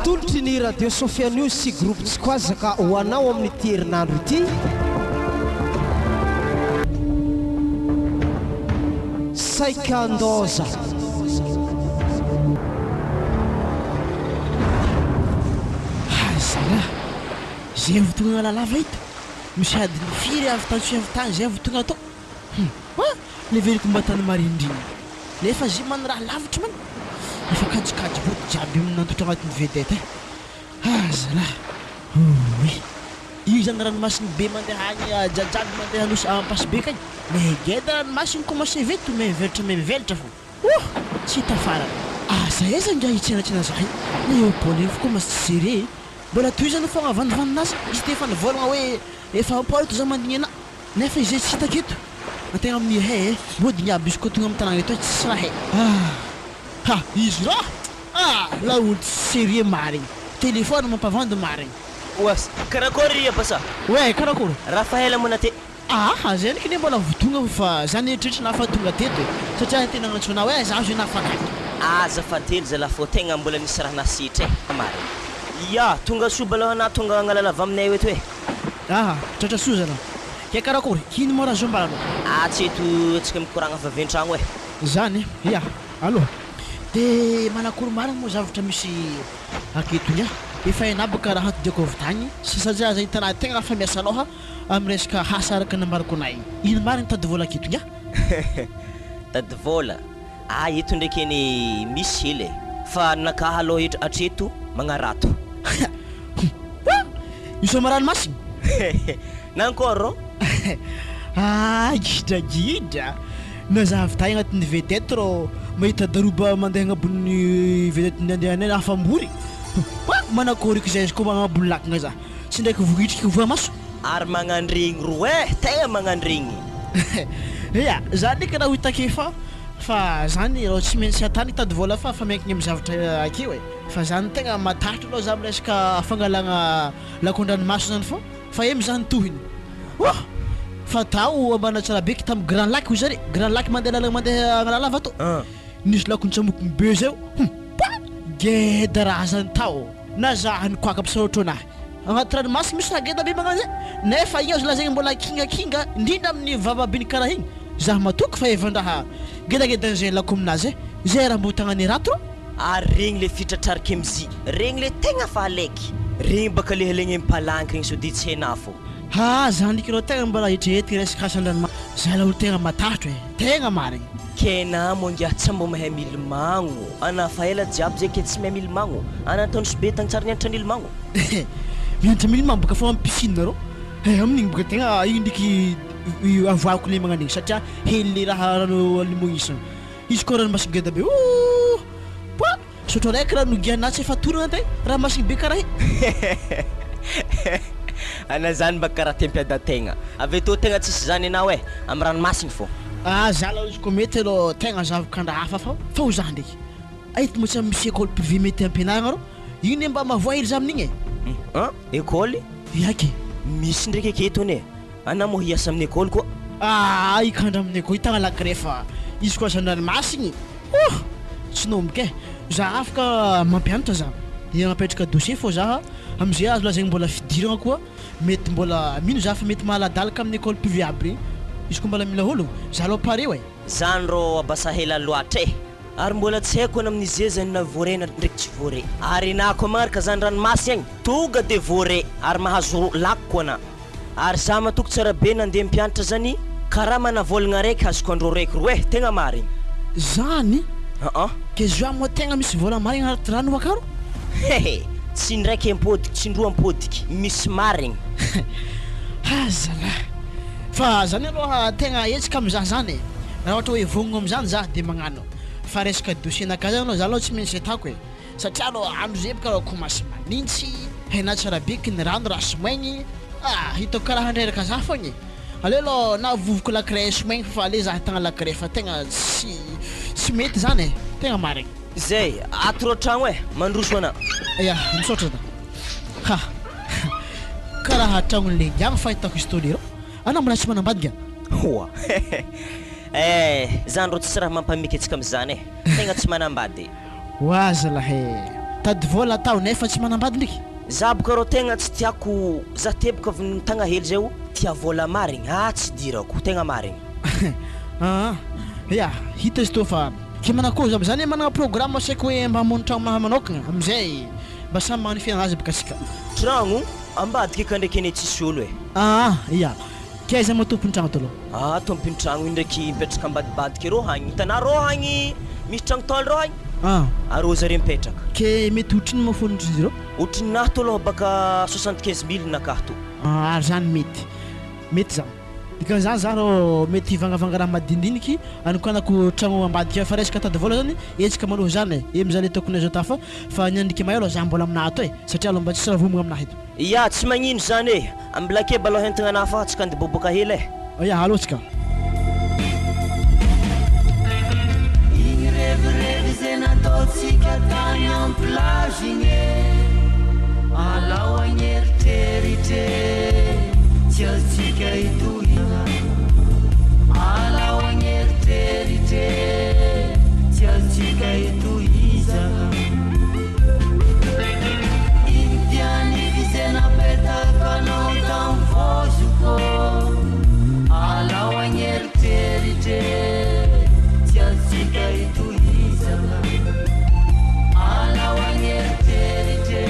Atolotry ny Radio Sofia News sy Groupe Tsikwazaka ho anao amin'ity herinandro ity. Saika Ndoza. Hay zalahy, zay vao tonga Analalava eto, misy adiny firy avy tany Soaviatany zay vao tonga tao, hum ah, neveriko mba tany marindrigny, nefa zay man raha lavitry man, efa kajikajy vody jiaby nantotra agnatin'ny vedette eh, ah zalahy, ouii, io zany ranomasigny be mandeha agny jiajiaby mandeha anosy Ampasibe kay, megeda ranomasigny commence veto mivelatra mivelatra fô. Ohh! Tsy hita farany. Asa aiza ingahy hitsenatsena zahay Léopold iny f'ko mas tsy sérieux e! Mbola tohizana fogna vandivandy nazy izy ty efa nivolagna hoe efa au port za mandigny anah nefa izy tsy hitako eto antegna amin'ny hay e! Mody ingahy bus ko tonga am tanagna eto e tsisy raha hay. Ah! Ha! Izy raha! Ah! Laolo tsy sérieux marigny! Téléphone mampavandy marigny. Oas! Karakôry Abasa? Ouais, karakôry? Rafaela moa na te. Aa zay ndreky anie mbola vao tonga fa za nieritreritra nafa tonga teto e, satria tena nantsoina hoe zaho zay nafa gaga. Azafady hely zalah fô tegna mbola nisy raha nasitra e, marigny. Ya, tonga soa baloha anah tonga agnalalava aminay eto e. Aha, tratra soa zalah. Ke karakory, ino moa raha zao mba anao? Ah tsy eto antsika mikoragna fa avy an-tragno e. Zany e, ya, aloha. De manakory marigny moa zavatra misy aketo ingahy? Efa hainà boka raha todiako avy tagny, satria aza hitanà tegna fa miasa lôha Amin'ny resaka asa araka ny nambarako anah iny. Ino marina ny tady vola aketo ingahy? Tady vola? Ah eto ndraiky anie misy hely e! Fa nakaha aloha eto hatreto magnarato. Hum! Misaoma ranomasina? Nankôry rô? Ah gidragidra! Na za avy tay agnatin'ny vedette rô mahita daroba mandeha agnabon'ny vedette nandehanay afa-mbory. Hum! Manakôry eky zay izy koa magnabony lakagna za. Tsy ndraiky vohitriky voa maso. Ary magnandregny ro eh! Tegna magnandregny. Ya, za ndraiky raha ho hitako efa fa zany rô tsy maintsy atany hitady vôla fa fa miankigny amy zavatra akeo e! Fa zany tegna matahotra aloha za amy resaka fangalagna lakon-dranomaso zany fô fa eo mizaha ny tohiny. Ohh! Fa tao Ambanatsarabeky tamy grand lac hoy zare, grand lac mandeha lalagna mandeha Analalava ato, nisy lakon-tsamokogno be zay hum! Pah! Geda raha zany tao. Na za nikoaka mpisaotra anahy. Agnaty ranomasina misy raha geda be magnano zay, nefa igny azo lazaigny mbola kingakinga indrindra amin'ny vavabiny karaha igny, za matoky fa efa ndraha gedagedan'izay lako aminazy e, zay raha mbo tagnany rato rô. Ary regny le fitratrarika MJ regny le tegna fa aleky regny baka le halegny mpalanky regny sode tsy hainà fô. Haa zandriky rô tegna mbola eritreretiko resaka asan-dranomasina, za laolo tegna matahotro e, tegna marigny. Kena moa ngiahy tsy mbô mahay milomagno ana fa ela jiaby zay ke tsy mahay milomagno ana tao nosy be tagny tsary nianatra nilomagno. Mianatra milomagno boka fô am piscine rô eh amin'igny boka tegna igny ndreky avoahako le magnano igny satria hely le raha rano limognisana izy koa ranomasina ngeda be ooh poa. Sotro araiky raha nogianà tsy efa-torana tay, raha masigny be karaha i. Ana zany mba karaha te mpiadan-tegna. Avy etoa tegna tsisy zany enao eh, am ranomasigny fô. Ah za aloha izy ko mety aloha tegna zavoka ndra hafa fa fa ho za ndraiky eto moa tsy misy école privée mety ampianaragna rô, igny ne mba mahavoa hely za amin'igny e. An! École? Ia ke. Misy ndraiky aketo anie. Ana moa hiasa amin'ny école koa. Ah hikandra amin'ny école hitagna la greffe izy koa asan-dranomasigny oh! Tsy nomboka eh! Za afaka mampianatra za, dia mapetraka dossier fô za amizay azo lazaigny mbola fidiragna koa mety mbola mino za fa mety mahaladalaka amin'ny école privée aby regny izy koa mbola mila ôlogno, za aloha pare oe. Zany rô Abasahela loatra eh! Ary mbola tsy haiko na amin'ize zany na voare na ndraiky tsy voare. Ary na koa magnaraka zany ranomasy agny tonga de voare ary mahazo lako koa na. Ary za matoky tsara be nandeha mpianatra zany karama na volagna raiky azoko andro raiky roe tegna marigny. Zany? Aa. Ke zao moa tegna misy vola marigny anaty rano akaro? Hehe! Tsy indraiky ampodiky, tsy indroa ampodiky, misy marigny. Ha zalahy! Fa zany aloha tegna hetsika amizah zany e! Raha ohatra hoe vognogno amizany zah de magnano fa resaka dossier nakah zany aloha zah aloha tsy maintsy atako e! Satria aloha andro zay boka komasy manintsy, hena tsara be ky ny rano raha somaigny, ah hitako karaha handreraka zah fogna e! Aleo aloha na vovoko lakre somaigny fa ale zah hitagna lakre fa tegna tsy tsy mety zany e! Tegna marigny. Zay, ato rô tragno e, mandroso ana. Ya, misaotra da. Ha! Karaha tragnon'ny lehilahy ny fahitako izy tô lerô. Anao mbola tsy manambady nga? Hoa! Eh, zany rô tsisy raha mampamika antsika amizany e! Tegna tsy manambady. Hoa zalahy e! Tady vôla atao nefa tsy manambady ndriky. Za boka rô tegna tsy tiako za teboka avy nitagna hely zay o tia vôla marigny ah tsy idirako tegna marigny. Aa ya hita izy tô fa ke manakory za zany managna programme saiko hoe mba hamono tragno maha manokagna amizay mba samy magnano fiainagna azy baka tsika. Tragno ambadika eka ndraiky anie tsisy olo e. Aa ya ke aiza moa tompony tragno tô aloha. Ah tompony tragno io ndraiky mipetraka ambadibadika arô hagny hitanà rô hagny misy tragno tôle rô hagny arô zare mipetraka. Ke mety otrino moa fonotry rô? Otrinahy tô aloha baka 75 mille nakahy tô. Ary zany mety mety zany dikan'izany za rô mety hivangavanga raha madinidiniky anokanako tragno ambadika fa resaka tady vôla zany hetsika manohy zany e emy zany ataoko ny azo atao fa fa ny andriky mahay aloha za mbola aminahy ato e satria aloha mba tsisy raha vohomagna aminahy eto. Ya tsy magnino zany e! Ambilakeba aloha entigna anah fa tsy kandiboboka hela e! Ya alô tsika. Igny revirevy ze nataontsika tany am plage igny e Alao agneritreritre tsy azontsika itohizana Alao agneritreritre tsy azontsika itohizana Igny dianify ze napetakanao tam vozoko Alao agneritreritre tsy azontsika itohizana Alao agneritreritre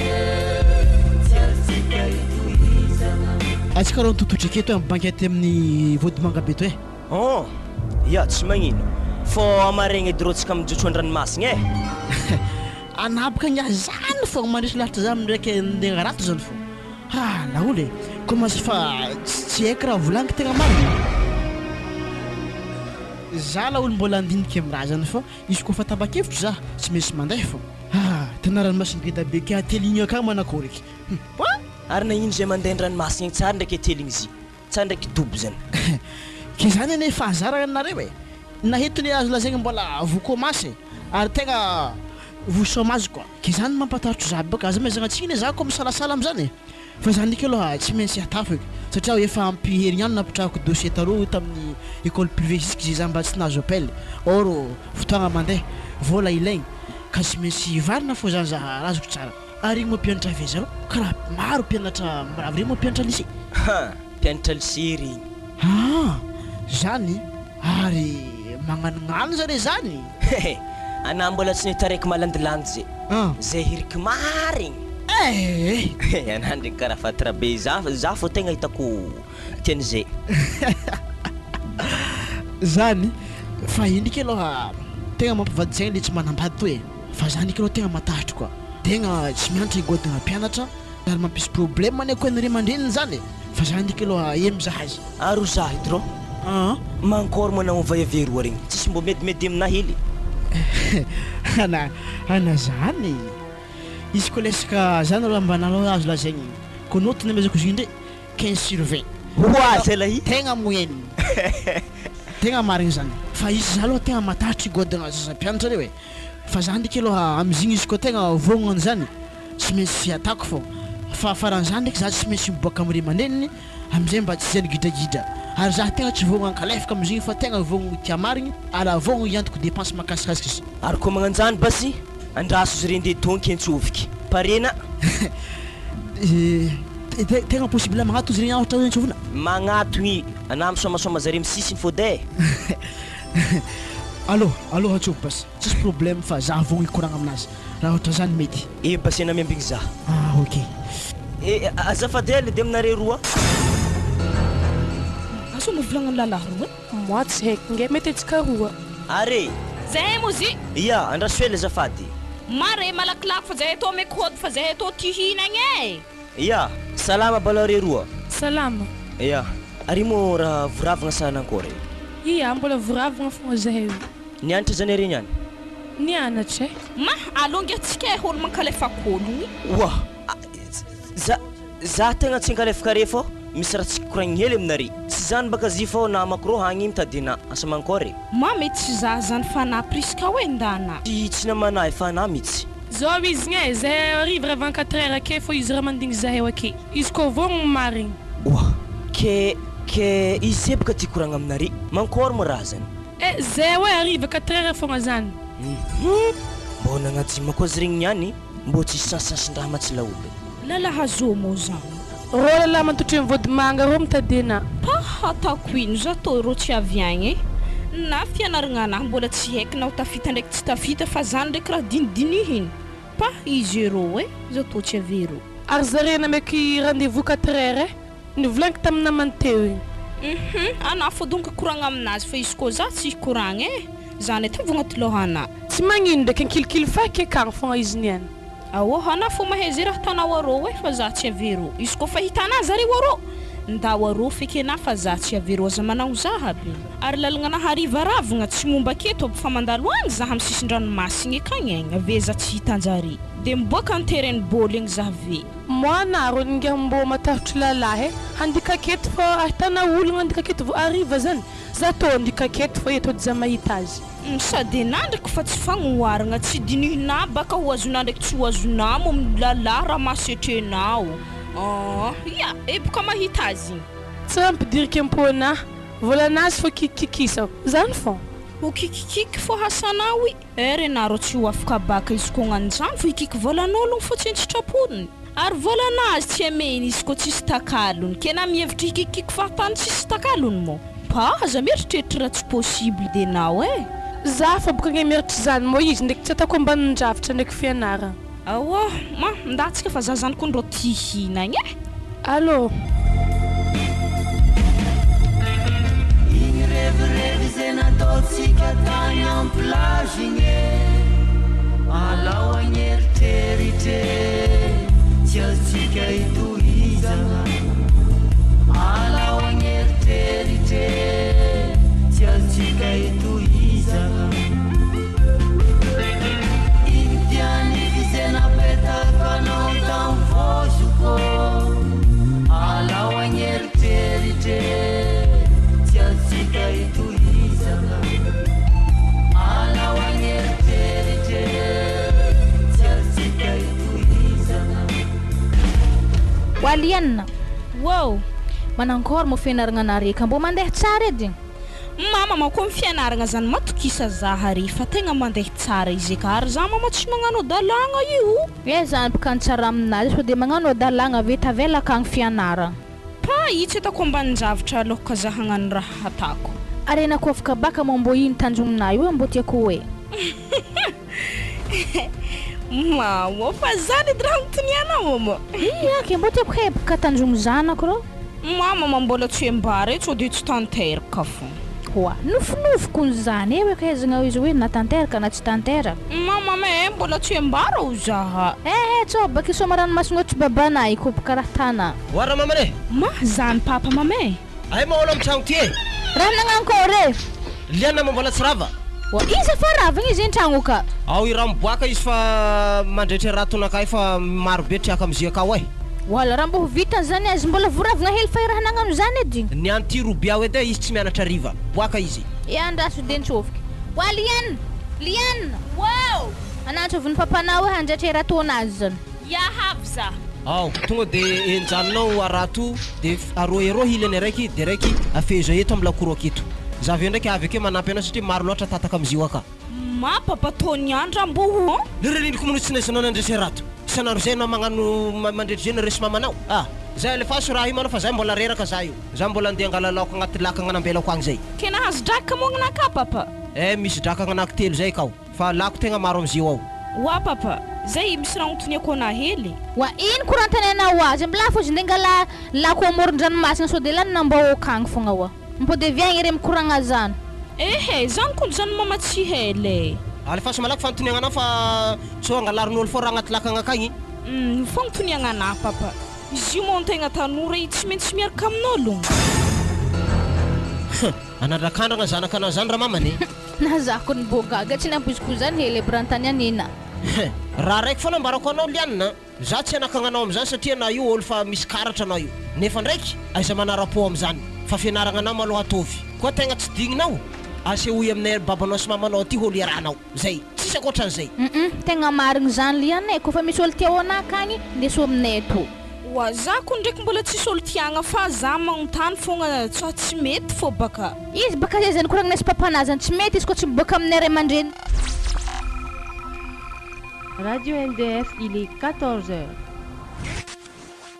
tsy azontsika itohizana. Atsika rô mitototra aketo am banquette amin'ny vodimanga be to eh. Oh! Ya, tsy magnino. Fô amaregny edy rô tsika mijotso an-dranomasigny eh. Anabaka ngiahy zany fogna mandresy lahatra za ndraiky andeha agnarato zany fô. Ha laolo e! Commence fa tsy haiko raha volagniko tegna marigny. Za laolo mbola andiniky am raha zany fa izy koa fa tapa-kevitro za tsy maintsy mandeha fô. Ha tena ranomasigny ngeda be ke ateligny akagny manakory eky. Hum. Ary nagnino zay mandeha an-dranomasigny agny tsary ndraiky ateligny zy? Tsary ndraiky dobo zany. Ke zany anie fahazarana nareo e! Na eto le azo lazaigny mbola voa coma e! Ary tegna voa chômage koa. Ke zany mampatahotro za bôka, aza amezagna tsiny e za koa misalasala amizany e! Fa za ndreky aloha tsy maintsy hatafo eky satria aho efa ampy herignandro napitrahako dossier taloha tamin'ny école privée jusque zay za mba tsy nahazo appel or fotoagna mandeha, vôla ilaigny ka tsy maintsy hivarina fô zany za raha azoko tsara. Ary igny moa mpianatra avy aiza rô? Karaha maro mpianatra mirava regny moa mpianatra lycée. Ha! Mpianatra lycée regny. Aa! Zany? Ary magnanognano zare zany? Hehe! Anah mbola tsy nahita raiky malandilandy zay. Zay hiriky marigny. Eh! Hehe! Anah ndraiky karaha fatra be za za fô tegna hitako tian'izay. Zany? Fa io ndriky aloha tegna mampivadi-tsaigna le tsy manambady toy e! Fa za ndriky aloha tegna matahotro koa. Tegna tsy mianatra higoadana mpianatra ary mampisy problème anie koa ny ray aman-dreniny zany e! Fa za ndriky aloha eo mizaha azy. Ary ho za edy rô. Mankôry moa nagnova heveroa regny? Tsisy mbô miedimiedy aminah hely e. Ana ana zany e! Izy koa lesaka zany aloha mba anao azo lazaigny ko note namezako izy io ndray 15 sur 20. Hoa zalahy! Tegna moyenne. Tegna marigny zany. Fa izy za aloha tegna matahotry higoadana zaza mpianatra reo e! Fa za ndreky aloha amizigny izy koa tegna vognona an'izany tsy maintsy atako fô fa afaran'izany ndreky za tsy maintsy miboaka am ray aman-dreniny amizay mba tsy zay ny gidragidra ary za tegna tsy vognona ankalefaka amizigny fa tegna vognona tia marigny ary vognona hiantoko dépense makasikasika izy. Ary koa magnanjany basy andraso izy reny de donky antsovoky parena. Tegna possible magnato izy regny ohatra hoe antsovina? Magnatogny anah misomasoama zare misisiny fô de. Allo allo antsovy basy. Tsisy problème fa za vao hikoragna aminazy raha ohatra zany mety. Eh Basena miambigny za. Ah ok. Eh azafady ela de aminareo roa. Asa mba volagnan'ny lalahy roa e. Moi tsy haiko nge mety antsika roa. Are. Zahay moa zy. Ia, andraso ela azafady. Mare malakilaky fa zahay tô meko hody fa zahay tô tia hihinagna e. Ia, salama balao re roa. Salama. Ia, ary moa raha voravagna sa nankôry e? Ia, mbola voravagna fogna zahay io. Nianatra zany are niany? Nianatra e. Ma, aleo nge tsika e olo mankalefaka ologny. Oa! Za, za tegna tsy ankalefaka are fô misy raha tsy koragniny hely aminare. Tsy zany baka zy fô namako rô hagny mitady anah, asa mankôry e? Ma, mety tsy za zany fa na Prisca oe ndana. Tsy, tsy namanah efa anah mitsy. Zao izy gny e, zahay hariva raha 24 heures ake fô izy raha mandigny zahay ake. Izy kô vognogno marigny. Oa! Ke, ke izy zay baka ty koragna aminare, mankôry moa raha zany? Eh zay hoe hariva quatre heures fogna zany. Hum! Mbô nagnajima koa izy regny niany. Mbô tsisy sansasin-draha mantsy laolo. Lala hazo mô zany. Rô lalahy mantotry ny vodimanga rô mitady anah. Pah ataoko ino za tô rô tsy avy agny e! Na fianaragna anah mbola tsy haiko na ho tafita ndraiky tsy tafita fa zany ndraiky raha dinidinihiny. Pah izy rô e! Za tô tsy avy rô. Ary zare nameky rendez-vous quatre heures e! Nivolagniko tamin'ny namany teo igny. Hum anah fô donko hikoragna aminazy fa izy koa za tsy hikoragna e! Zany ataovy agnaty lôhanah. Tsy magnino ndraiky ankilikily faky akagny fogna izy niany. Aoh anah fô mahay ze raha atanao arô e fa za tsy avy arô izy koa fa hitanah zareo arô ndao arô feky anah fa za tsy avy arô aza managno za aby ary lalagna anah hariva ravagna tsy momba aketo aby fa mandalo agny za am sisin-dranomasigny akagny agny ave za tsy hitanjare de miboaka an terrain bôly agny za ave. Moi nareo ingahy mbô matahotry lalahy e, handika aketo fa ahitana ologna handika aketo vao hariva zany, za tô handika aketo fa eto edy za mahita azy. Sady enà ndraiky fa tsy fagnoharagna tsy dinihinà baka ho azonà ndraiky tsy ho azonà mo lalahy raha mahasetrenao aa ya eboka mahita azy igny. Tsy raha ampidiriko am-pônà, vôlanazy fô kikikikisako, zany fô. Ho kikikiky fô hasanao i. Eh re nareo tsy ho afaka baka izy ko agnanjany fo hikiky volan'ologno fo tsy an-tsitrapony ary volanazy tsy amehiny izy ko tsisy takalony ke na mihevitry hikikiky fahatany tsisy takalony mo pa aza mieritreritra raha tsy possible de nao eh. Za fa boka nge mieritry zany mo izy ndraiky tsy ataoko ambanin-javtra ndraiky fianaragna. Aoh ma ndatsika fa za zany ko ndrô tia hihinagna eh. Allô. Igny revirevy izay nataontsika tany am plage igny e Alao agneritreritra e Tsy azontsika itohizagna Alao agneritreritra e Tsy azontsika itohizagna Iny tian'ivy izay napetakanao tam vozoko Alao agneritreritra e Tsy azontsika itohizana Alao agneritreritra e Tsy azontsika itohizana. Waliana, Wow! Manankôry moa fianaragna anare ka mbô mandeha tsara edy? Mama manko am fianaragna zany matokisa za ary fa tegna mandeha tsara izy ka ary za mama tsy magnano adalagna io. Eh zany bka ny tsara aminazy sao de magnano adalagna ve tavela akagny fianaragna. Pa i tsy ataoko ambanin-javatra aloha ka za hagnano raha hatako. Ary ena ko afaka baka moa mbô ino tanjognona io e mbô tiako ho e. Mama fa zany edy raha anontonianao mama. Ia ke mbô tiako he bka tanjogno zanako rô. Mama ma mbola tsy ambara e sao de tsy tanteraka fô. Oa, nofinofiko ny zany e, hoe izy hoe na tanteraka na tsy tanteraka. Mama ma e, mbola tsy ambara o zaha. Eh eh, tsao baka isoma ranomasina ohatry babanay ko baka raha tana. Oa ramamana e! Ma, zany papa mama e! Ay ma olo am tragno ty e! Raha nagnankory e! Liana ma mbola tsy rava. Oa, iza fa rava igny izy an-tragno ka. Ao i raha miboaka izy fa mandretre raha tonakay fa maro be triaka amizia akao eh. Wala raha mbo ho vitany zany azy mbola voravogna hely fa i raha nagnano zany edy. Ny an'ity robiao edy eh izy tsy mianatra hariva. Boaka izy. E andraso de nitsofoky. Oa Liana! Liana! Wow! Anantsoviny papanao hoe handratra i rataonazy zany. Ya havy za. Ao, tonga de enjanonao harato de aroa eroa hilany araiky de raiky afehezo eto am lakoro aketo. Za avy eo ndraiky avy akeo manampy anao satria maro loatra tataka amzio aka. Ma papa Tony andra mbo ho an. Le renindriko moa no tsy naizanao nandresy harato. Isan'andro zay anao magnano mandretry zay nareo sy mamanao ah. Zay alefaso raha io manao fa zay mbola reraka za io. Za mbola andeha angala laoka agnaty lakagna nambelako agny zay. Ke nahazo draka moa gnanaka papa? Eh misy drakagna anaky telo zay kao. Fa lako tegna maro amzio ao. Oa papa, zay misy raha ontoniako anah hely. Oa ino korantanenao azy mblà fô izy nde ngala lako amoron-dranomasina sao de lany nambahoaka agny fogna oa. Mipody avy agny ere mikoragna zany. Ehe, zany kony zany mama tsy hela e. Alefaso malaky fanontoniagna anao fa sao angalarin'olo fô raha agnaty lakagna akagny. Humm, fanontoniagna anah papa. Izy io moa antegna tanora i tsy maintsy miaraka amin'ologno. Huh, anandrakandragna zanakanao zany ramamany e. Na za kony mbô gaga tsy nampoiziko zany hely aby raha nitanianina. Huh, raha raiky foana ambarako anao Liana a. Za tsy hanakagna anao amizany satria anao io olo fa misy karatra anao io. Nefa ndraiky aiza manarapo amizany fa fianaragna anao maloha ataovy. Koa tegna tsy digninao, asehoy aminay babanao sy mamanao aty olo iarahanao. Zay. Tsisy ankoatran'izay. Humm tegna marigny zany liana e, kofa misy olo tia anah akagny ndeso aminay ato. Oa za ko ndraiky mbola tsisy olo tiagna fa za magnontany fogna tsa tsy mety fô baka. Izy baka zay zany koragnina sy papanah zany tsy mety izy koa tsy miboaka aminay ray aman-dreny. Radio MDF, il est 14 heures.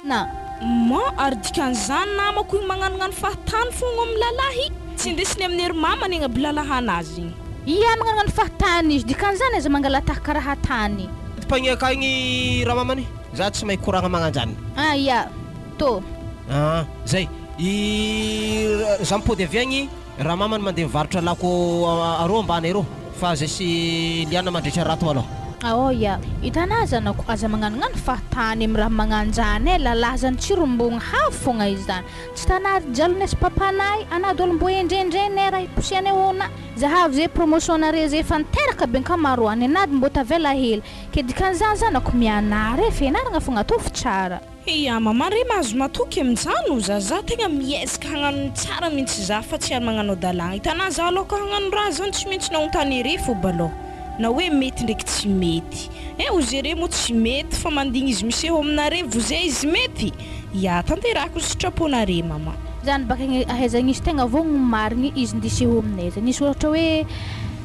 Na. Ma, ary dikan'izany namako igny magnanognano fahatany fogna amin'ny lalahy, tsy indesiny amin'ny ery mamany igny aby lalahana azy igny. Ia magnanognano fahatany izy, dikan'izany aza mangala-tahaka raha tany. Mpagnia akagny ramamany, za tsy mahay koragna magnanjany. Ah ia, tô. Ah, zay. I za mipody avy agny, ramamany mandeha mivarotra lako arô ambany arô, fa zay sy Liana mandrehitra rato aloha. Ao ia, hitanà zanako, aza magnanognano fahatany amy raha magnanjany e, lalahy zany tsy rombogny havo fogna izy zany, tsy tanà jalonay sy papanay, anà dôlo mbô endrendrenay raha hiposianay ô na, zahavo ze promotion nare ze efa niteraka be ankamaroany, anà mbô tavela hely, ke dikan'izany zanako mianara e, fianaragna fogna ataovy tsara. Ia maman re mahazo matoky aminjany za za tegna miezaka hagnano ny tsara mintsy za fa tsy ary magnano adalagna hitanà za aloha ka hagnano raha zany tsy maintsy naontany re fô balôha na hoe mety ndraiky tsy mety eh ozy re moa tsy mety fa mandigny izy miseho aminare vo zay izy mety ia tanterahiko ny sitraponare maman. Zany baka igny ahaizagny izy tegna vao gny marigny izy nde hiseho aminay zany nisy ohatra hoe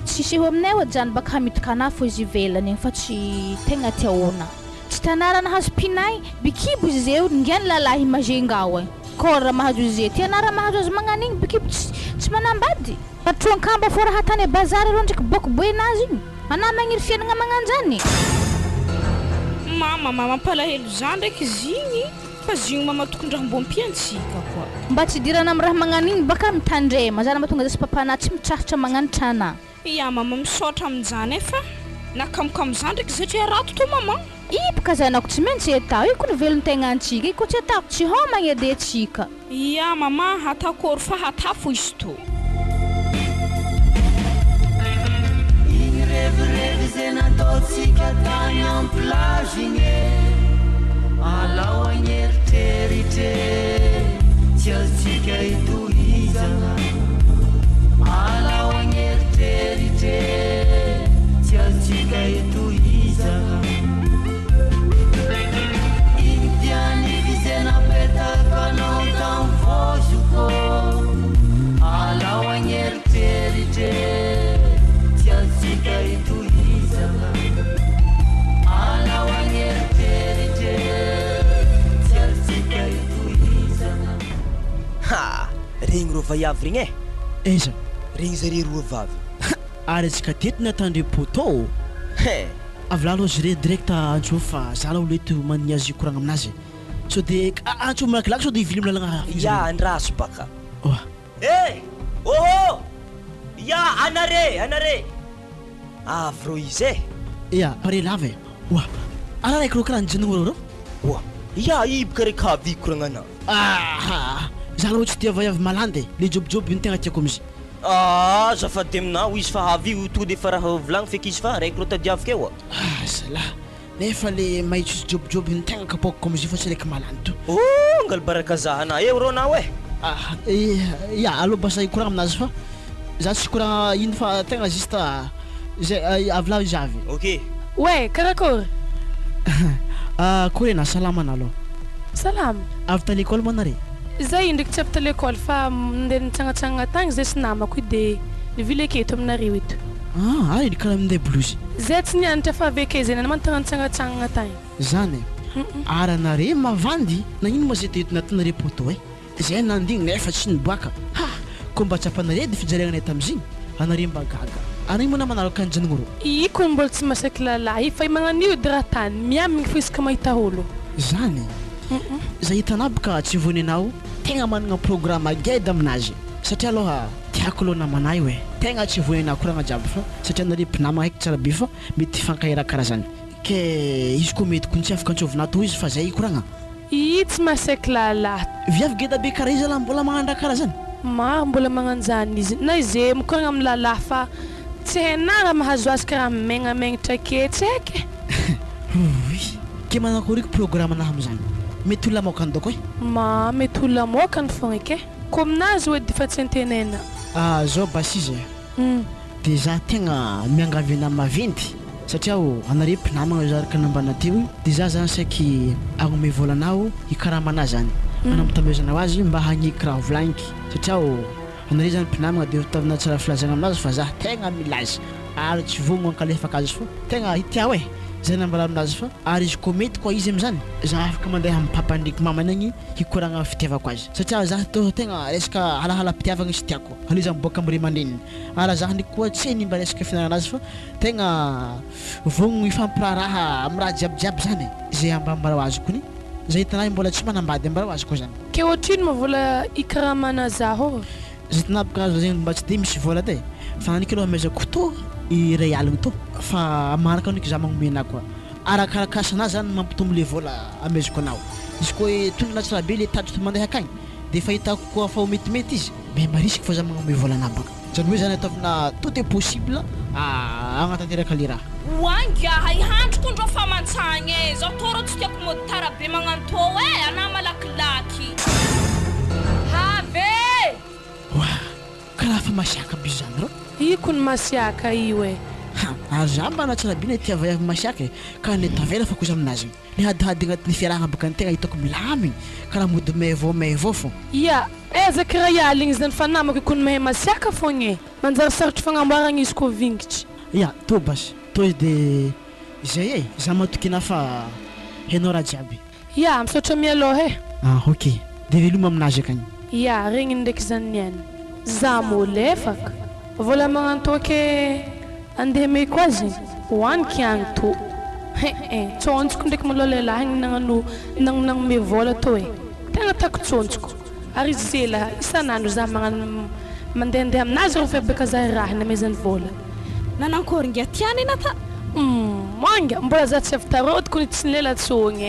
tsy hiseho aminay oa jany baka hamitaka anah fô izy ivelany igny fa tsy tegna tiaona. Tsy tanara nahazo pinay, bikibo izy zeo ngeny lalahy Majunga ao e. Kôry raha mahazo izy ze, ty anah raha mahazo azy magnano igny bikibo tsy tsy manambady. Patroan-kamba fô raha tany bazary arô ndraiky bôky boenazy igny. Anah magniry fiainagna magnanjany. Mama ma mampalahelo za ndraiky izy igny fa zigny mama tokony raha mbô ampiantsika koa. Mba tsy idirana am raha magnano igny baka mitandrema, za raha mahatonga za sy papanah tsy mitrahatra magnanitra anah. Ya mama misaotra amin'izany e fa na kamokamo zany ndraiky satria rato to maman. Iboka zanako tsy maintsy atao io ko ny velon-tegnantsika io ko tsy atao tsy homagna edy antsika. Ya maman hatakory fa hatafo izy to. Igny revirevy ze nataontsika tany am plage igny e Alao agneritreritra e Tsy azontsika itohizagna Alao agneritreritra e Tsy azontsika itohizagna Igny dianivy ze napetakanao tam vozoko Alao agneritreritra e Tsy azontsika itohizagna Alao agneritreritra e Tsy azontsika itohizagna. Ha! Regny rô vaiavy regny eh! Aiza? Regny zare roa vavy. Ha! Ary antsika teto natandre poteau ô! He! Avy lalo azy re direct antso fa za aloha leto mandigny azy hikoragna aminazy e! Sao de antso malakilaky sao de hivily amy lalagna hafa izy Ya, reo. andraso baka. Oa. Eh! Ôhô! Ya, anare! Anare! Avy rô izy eh! Ya, pare lava e! Oa! Ara raiky rô karaha nijanogno rô rô. Oa! Ya, iboka re ka avy hikoragna anà. Aha! Za aloha tsy tia vaiavy malandy e! Le jobijoby no tegna tiako amzy. Ah! Azafady aminao izy fa avy io tonga de efa raha volagny feky izy fa raiky rô tadiaviko eo a! Ah zalah! Nefa le mahitsy sy jobijoby no tegna kapoakiko amzio fa tsy raiky malandy to. Oh! Angalibaraka za anà eo rô anao eh! Ah! Ya aleo basa hikoragna aminazy fa za tsy hikoragna ino fa tegna juste zay avy lahy izy avy. Ok! Ouais, karakôry? Akory anà, salama anà aloha. Salama. Avy ta l'école moa nare? Zay ndraiky tsy avy ta l'école fa nandeha nitsangatsangana tagny zay sy namako io de nivily aketo aminareo eto. Ah, ary karaha minday blouse. Zay tsy nianatra fa avy ake zay namana nitsangatsangana tagny. Zany e. Ary anare mavandy, nagnino ma zay teto nataonare poteau e? Zay nandigny nefa tsy niboaka. Ha! Ko mba tsapanareo edy fijaliagnanay tamizigny, anare mba gaga. Ary ino moa namanareo ka nijanogno rô? I ko mbola tsy masaky lalahy fa i magnanio edy raha tany miamigny fo isaka mahita olo. Zany e! Za hitanao boka tsy voany anao tegna managna programme geda aminazy satria aloha tiako aloha namanah io e! Tegna tsy voany anah koragna jiaby fa satria anareo mpinamagna haiko tsara be fa mety hifankahay raha karaha zany ke izy koa mety ko tsy afaka antsovina ato izy fa zay hikoragna. Ii tsy masaky lalahy. Viavy geda be karaha iza lah mbola magnano raha karaha zany? Maro mbola magnanjany izy na ize mikoragna am lalahy fa tsy hainà raha mahazo azy karaha megnamegnotra ake tsy haiko e. Ouii. Ke manakory ko programme nah amizany? Mety ho lamaokany doko e. Ma mety ho lamaokany fogna eky e. Ko aminazy oe defa tsy antenaina. Ah zao basy izy e. De za tegna miangavy anah maventy satria o anare mpinamagna io araka nambana teo io de za zany saiky agnome vola anao hikarama anah zany anampitamezanao azy mba hagneky raha volagniky satria o anare zany mpinamagna de tavinah tsara filazagna aminazy fa za tegna mila azy ary tsy vogno ankalefaka azy fô tegna itiao e. Zay nambara aminazy fa ary izy koa mety koa izy amizany za afaka mandeha am papany ndreky mamany agny hikoragna am fitiavako azy satria za tô tegna resaka halahalam-pitiavagna tsy tiako aleo za miboaka am ray aman-dreniny ary za ndreky koa tsy hanimba resaka fianarana azy fa tegna vognogno hifampiraharaha am raha jiaby jiaby zany e, zay ambambara ho azy kony zay hitanay mbola tsy manambady ambara ho azy koa zany. Ke otrino ma vola ikaramana zaho? Zay tinaboko azo lazaina mba tsy de misy vola de fa naniko aloha amezako tô iray aligny tô fa manaraka aniko za magnome anah koa arakaraka asanah zany mampitombo le vola amezako anao izy koa hoe tondra tsara be le tatitra mandeha akagny de efa hitako koa fa ho metimety izy mais marisika fa za magnome vola anah baka zany hoe zany ataovina tout est possible agnatanteraka le raha. Oa ngiaha ihandry ko ndrô fa mantsagna e, zao tô rô tsy tiako mody tara be magnano tô e, anah malakilaky. Have! Oa, karaha fa masiaka by zany rô. Io kony masiaka io e. Ha, ary za mba natsarabina tia vaiavy masiaka e, ka le tavela fa kosa aminazy igny. Le hadihady agnatin'ny fiarahagna baka ny tegna hitako milamigny, karaha mody maivô maivô fô. Ia, aiza kira hiala igny zany fa namako io kony mahay masiaka fogna e. Manjary sarotry fagnamboaragna izy koa vingitry. Ia, tô basy, tô izy de zay e, za matoky anah fa hainao raha jiaby. Ya, misaotra mialoha e. Ah ok, de veloma aminazy akagny. Ya, regniny ndraiky zany niany. Za mô lefaka. Vola magnantoke andeha ameko azy, hoaniky agny tô. Hein hein, tsôntsoko ndraiky malôha lehilahy igny nagnano nagnome vôla tô e. Tegna tako tsôntsoko. Ary izy zela isan'andro za magnano mandehandeha aminazy rô fa beka za raha namezany vôla. Nanankôry ngia tiany ena ta. Humm manga mbola za tsy avy tarô tokony tsy nilela tsôgny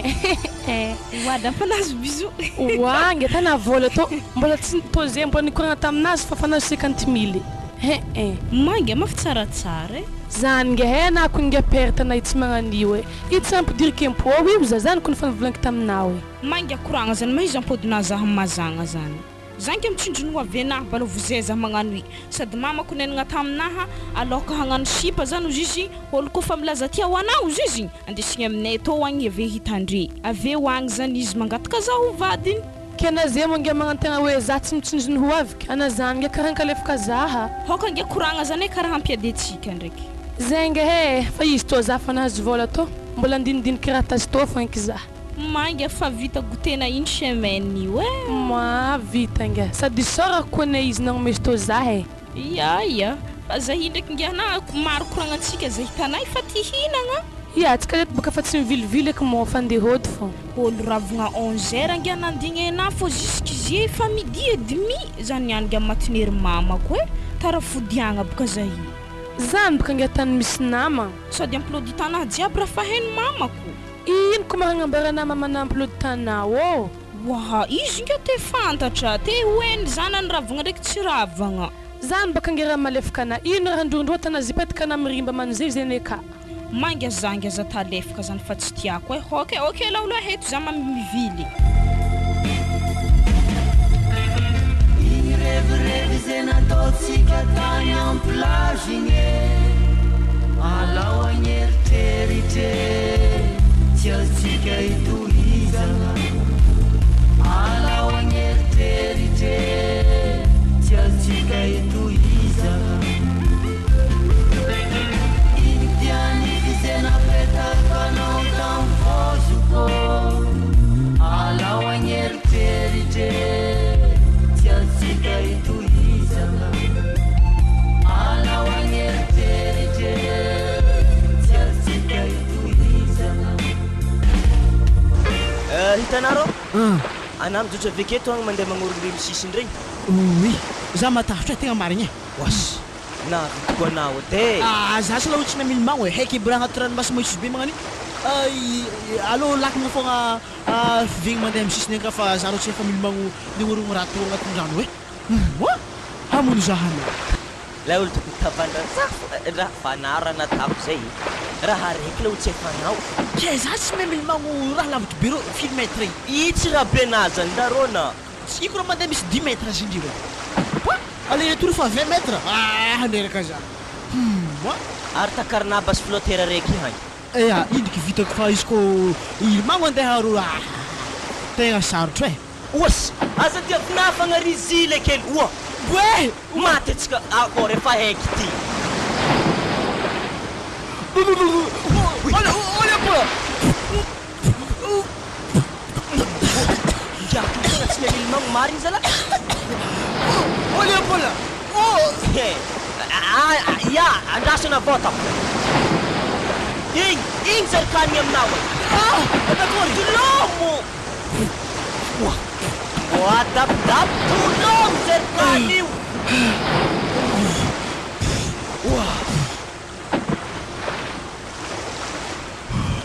eh. Oada fa nahazo bisous. Oa ngia tana vôla tô mbola tsy tô ze mbola nikoragna taminazy fa fa nahazo cinquante mille eh eh. Manga ma fa tsaratsara eh. Zany ngia eh na ko ngia perte na i tsy magnan'io eh. I tsy ampidiriko impôt io za zany ko ny fa nivolaniko taminao eh. Manga koragna zany ma izy ampodina za mazagna zany. Za nge mitsindry ny ho avy anahy mba lovozay za magnano i sady mamako nenagna taminaha aloka hagnano sipa zany ozy izy olo kofa milaza tia ho anah ozy izy andesigny aminay tô agny ave hitandre aveo agny zany izy mangataka za ho vadiny. Ke na ze moa nge magnantegna hoe za tsy mitsinjo ny ho avy ka na zany nge karaha ankalefaka za. Hoka nge koragna zany e karaha hampiady antsika ndraiky. Zay nge he fa izy tô za fa nahazo vôla tô mbola andinidiniky raha tasy tô foinky za. Manga fa vita gotena iny semaine io eh. Moa vita nga. Sady isaorako koa anie izy nagnome sto zah eh. Ia ia. Fa zah indraiky ngiah na maro koragnantsika zay hitanay fa ty hihinagna. Ia, tsika reto boka fa tsy mivilivily eky moa fa ndeha hody fô. Olo ravogna 11 heures ngiah nandigny anah fô jusque zie efa midi et demi zah niany ngiah matinery mamako eh. Tara fodiagna boka zah io. Zany boka ngiah tany misy nama. Sady amploditanahy jiaby raha fa hainy mamako. Ino ko magnambara nama manampy tanà ô? Oaha, izy nga te fantatra, te ho hainy zanany ravagna ndraiky tsy ravagna. Zany baka nge raha malefaka ana, ino raha androndrotana zipetaka ana mirimba manzay zay ka. Manga zanga za talefaka zany fa tsy tiako e. Ok, ok laolo heto za mivily. Igny revirevy zay nataotsika tany am plage igny e. Alao agneritreritre tsy azontsika itohizana. Alao agneritreritre tsy azontsika itohizana. Igny tianiky zay napetaka anao tam vozoko. Alao agneritreritre tsy azontsika itohizana. Alao agneritreritre tsy azontsika itohizana. Hitanareo? Ana mijojo avy aketo agny mandeha magnorogno regny sisiny regny. Oui, za matahotra tegna marigny e. Oas, navy tokoa anao edy e. Ah, za tsy laha tsy namily magno e. Haiky iborahana anaty ranomasina mahitsy be magnano io. Alô lakana fogna fivegny mandeha amin'ny sisiny agny ka fa za rô tsy efa milomagno nignorogno raha tô agnatin'ny rano e. Moa hamono za hanao. Lay olo tokony tavandra raha fanara natako zay. Raha araiky la tsy efanao. Ke za tsy mahay milomagno raha lavitry be rô firy mètre igny. I tsy raha be nazany darona. Tsy iko raha mandeha misy 10 mètres zindreo. Quoi? Aller retour fa 20 mètres. Ah, nderaka za. Moa. Ary takarina basy flotteur raiky hany. Ya, indriky vitako fa izy ko ilomagno andeha ro ah. Tegna sarotro e. Oas, aza dia finafagna ry zile kely oa. Boe! Maty antsika akôry efa haiky ty. Ole, ole, Ingahy to tegna tsy mahay milomagno marigny zalah. Oh Léopold! Oh! Ya, andrasana avao atao. Igny, igny zarikanigny aminao e. Ah! Nakory? Tolomo! Oa, adapidapy tolomo zarikany io.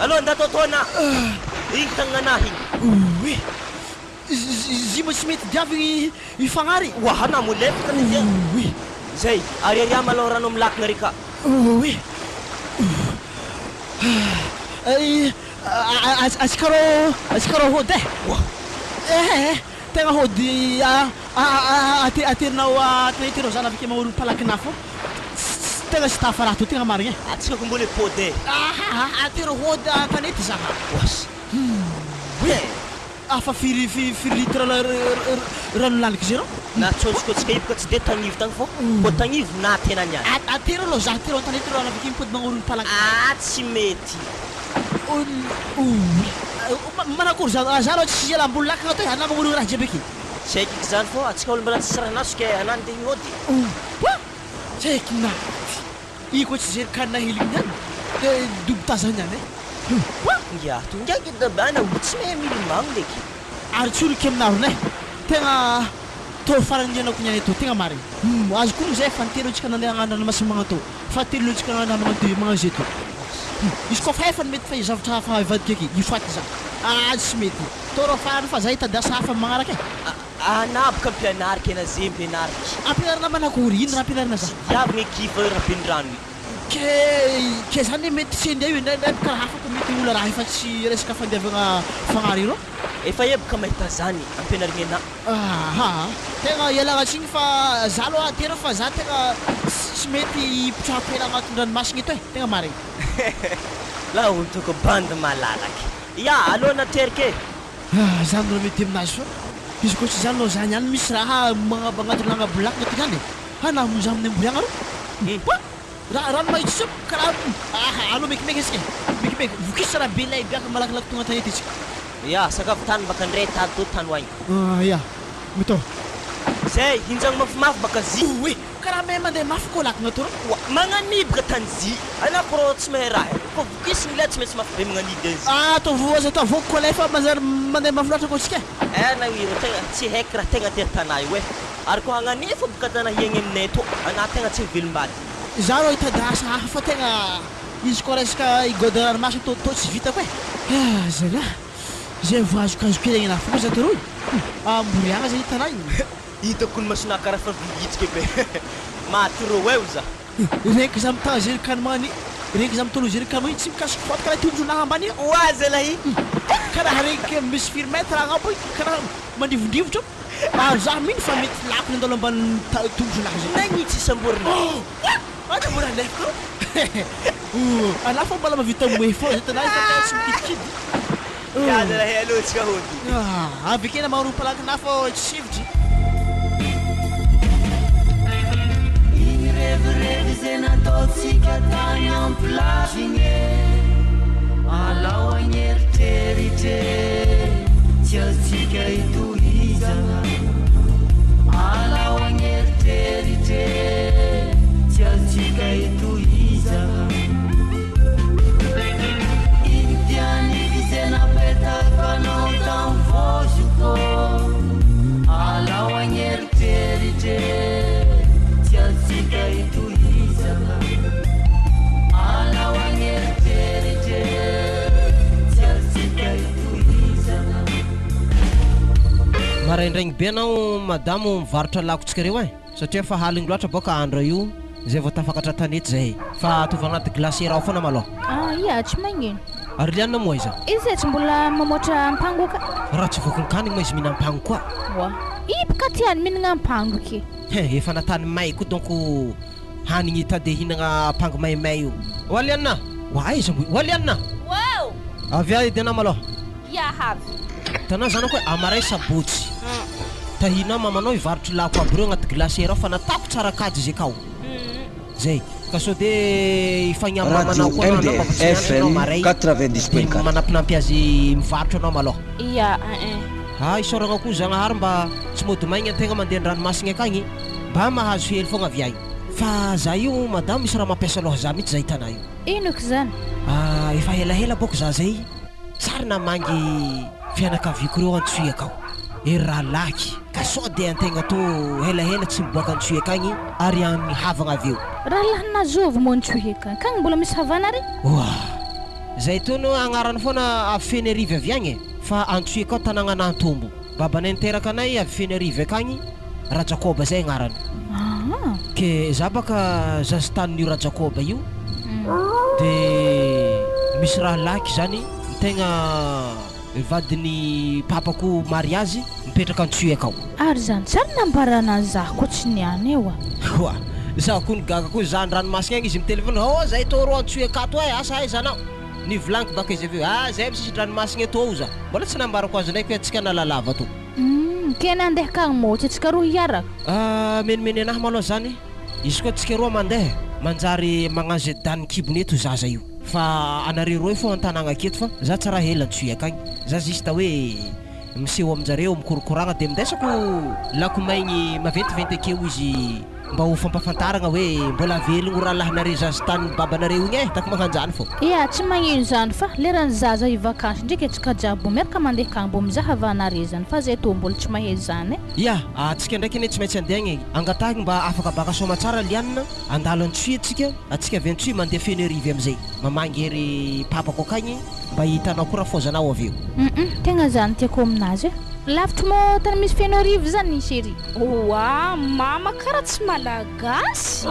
Aloha nda tôtôna. Igny tagnanahy igny. Oe! Izy moa tsy mety diavigny ifagnary. Oa, na molefaka ty dia. Oe! Zay, ariaria malôha rano amy lakagna reka. Oe! Ay, atsika rô, atsika rô hody e. Oa. Eh, tegna hody aterinao atanety rô zany avy ake magnoro palakina fô. Tegna tsy tafa raha to tegna marigny e. Atsika ko mbola hipody e. Aha, atero hody atanety zaha. Oasy. Oe! Afa firy firy litre rano laniky zay rô? Na tsôtsiko atsika io boka tsy de tagnivo tagny fô. Kô tagnivo na tena niany. Atero aloha zaha atero an-tanety rô avy ake mipody magnoro palakina. Ah, tsy mety. Oe! Manakory za za rô tsy ela ambony lakagna to e, anà magnoro raha jiaby ake. Tsy haiko eky zany fô atsika olo mbola tsisy raha naso ke anà ndeha hihody. Oa! Tsy haiko naty. Io koa tsy zerikanina hely igny ihany de dobo tazany ihany e. Oa! Ngiahy to ngiahy gidabana olo tsy mahay milomagno ndraiky. Ary tsoriko aminareo e, tegna tô farany niainako niany tô, tegna marigny. Azoko ogno zay fa nitelo antsika nandeha hagnano ranomasina magnatô, fa telo antsika nagnano magnano magnano zay tô. Izy koa fa efany mety fa zavatra hafa hivadika aky, hifaty za. Ah tsy mety. Tô rô farany fa za hitady asa hafa magnaraka e. Anà boka ampianariky ana zay ampianariky. Ampianarina manakory? Ino raha ampianarina za? Tsy diavigna ekipa io raha io. Ke zany mety tsy andeha io indraindray karaha hafa ko mety olo raha efa tsy resaka fandiavagna fagnary rô. Efa eboka mahita zany ampianarigny anà. Aha, tegna ialagna tsigny fa za aloha atero fa za tegna tsy mety hipitrahako ela agnatin'ny ranomasina eto e, tegna marigny. La olo toko bandy malalaky. Ya, aloha naterika e. Ah, zany rô mety aminazy fa izy koa tsy zany aloha zany ihany misy raha magnabo agnatin'ny lagnabo lakagna ty zany e. Ha na hamonjy amin'ny amboriagna rô. Oa! Raha rano mahitsy tsao karaha aha aloha mekimeky isika e. Mekimeky vokisa raha be lay biaka malakilaky tonga an-tanety isika. Ya, sakafo tany baka ndray tady to tany hoagny. Ah ya, mitô. Zay, hinjagno mafimafy baka zy. Oe, karaha mahay mandeha mafy koa lakagna tô rô. Oa, magnaniboka tany zy. Anà ko rô tsy mahay raha e. Kô vokisiny lay tsy maintsy mafy be magnanidy azy. Ah, ataovy aza atao voky koa lay fa manjary mandeha mafy loatra koa tsika e. Eh, na io tegna tsy haiko raha tegna tery tanà io e. Ary koa hagnanefo boka tanà hiaigny aminay tô, anà tegna tsy velom-bady. Za rô hitady asa hafa fa tegna izy koa resaka higôda ranomasina tô tô tsy vitako e. Ah, zalah, zay vao azokazoko hely agny anà za tô roy. Amboriagna zay tanà igny. Hitako ny masonà karaha fa vingitsika be. Maty rô eo za. Regniky za mitana zerikan'ny magnany, regniky za mitolo zerikan'ny magnany tsy mikasiky fôty karaha tondronà ambany io. Oa zalahy. Karaha regniky misy firy mètre agnabo igny, karaha mandrivondrivotra. Ary za mino fa mety lako nandalo ambany tondronà zay. Nagnino tsy samborina? Oh! Ana mora alefako rô. Anà fô mbola mahavita moe fô zay tanà fa tegna tsy mikidikidy. Ya zalahy aloha tsika hody. Ah, avy ake na maroa palakina fô tsy sivitry. Igny revirevy zay nataotsika tany am-plage igny e. Alao agneritreritre, tsy azontsika itohizana. Alao agneritreritre, tsy azontsika itohizana. Igny tianiky zay napetakanao tamin'ny vozoko. Alao agneritreritre, tsy azontsika itohizana. Alao agneritreritre, tsy azontsika itohizana. Maraindraigny be anao madamo mivarotra lakotsika reo e, satria fa haligny loatra boka andro io zay vao tafakatra tanety zay. Fa ataovy agnaty glacière ao foana malôha. Ah, ia, tsy magnino. Ary Liana moa aiza? Izy tsy mbola mamoatra ampango ka. Raha tsy vokin-kanigny moa izy mihina ampango koa. Oa. Iboka tiany mihinagna ampango ke. He, efa natany may koa donc hanigny tady hihinagna ampango maimay io. Oa Liana! Oa aiza moa? Oa Liana! Wow! Avy edy anà malôha. Ia avy. Hitanao zanako hoe amaray sabotsy. Tahinao mamanao hivarotry lako aby reo agnaty glacière ao fa natako tsara kajy izy akao. Zay. Ka sao de hifagnamby Radio mamanao koa anao anao mba fa tsy mianatra anao MDFM maray de 90.4. manampinampy azy mivarotra anao malôha. Ia ein. Ah isaoragna koa Zagnahary mba tsy mody maigna antegna mandeha an-dranomasigny akagny mba mahazo hely fogna avy agny. Fa za io madamo misy raha mampiasa lôha za mitsy za hitanà io. Ino eky zany? Ah efa helahela bôko za zay tsary namangy fianakaviako reo antsoy akao. Ery rahalahy ka sao de antegna tô helahela tsy miboaka antsoy akagny ary agny havagna avy eo. Rahalahinà zovy moa antsoy akagny? Kagny mbola misy havana ary? Oa! Zay tô no agnarany foana avy Fenerive avy agny e! Fa antsoy akao tanagnan'Antombo. Babanay niteraka anay avy Fenerive akagny, Rajakoba zay agnarany. Aa! Ke za baka zaza tanin'io Rajakoba io, de misy rahalahiky zany ny tegna vadin'ny papako mariazy mipetraka Antsohihy akao. Ary zany tsary nambarana za koa tsy niany eo a. Oa! Za koa nigaga koa za an-dranomasina agny izy mi-telephone, oh zay tô rô Antsohihy akato e, asa aiza anao? Nivolaniko baka izy avy eo, ah zay am-sisin-dranomasina eto oza. Mbola tsy nambarako azy ndraiky hoe antsika Analalava tô. Humm, ke nandeha kagny mô tsy antsika roa hiaraka? Ah, menimeny anahy malôha zany, izy koa antsika roa mandeha, manjary magnano ze danin'ny kibony eto zaza io. Fa anareo roe fô an-tanagna aketo fa za tsy raha ela antsoy akagny, za juste hoe miseho aminjareo, mikorokoragna de mindesako lako maigny maventiventy akeo izy mba ho fampafantaragna hoe mbola velogno rahalahinareo zaza tanin'ny babanareo igny e, tako magnanjany fô. Ia, tsy magnino zany fa leran'ny zaza hi-vakansy ndreky antsika jiaby mbô miaraka mandeha kagny mbô mizaha havanare zany fa zay tô mbola tsy mahay zany e. Ia, antsika ndraiky anie tsy maintsy andeha agny e, angatahiko mba afaka baka soamatsara Liana, andalo Antsohihy antsika, antsika avy Antsohihy mandeha Fenerive amizay, mamangy ery papako akagny mba hitanao koa rafozanao avy eo. Hum tegna zany tiako aminazy e. Lavitry mô tany misy Fenoarivo zany chérie? Oa mama kara tsy malagasy!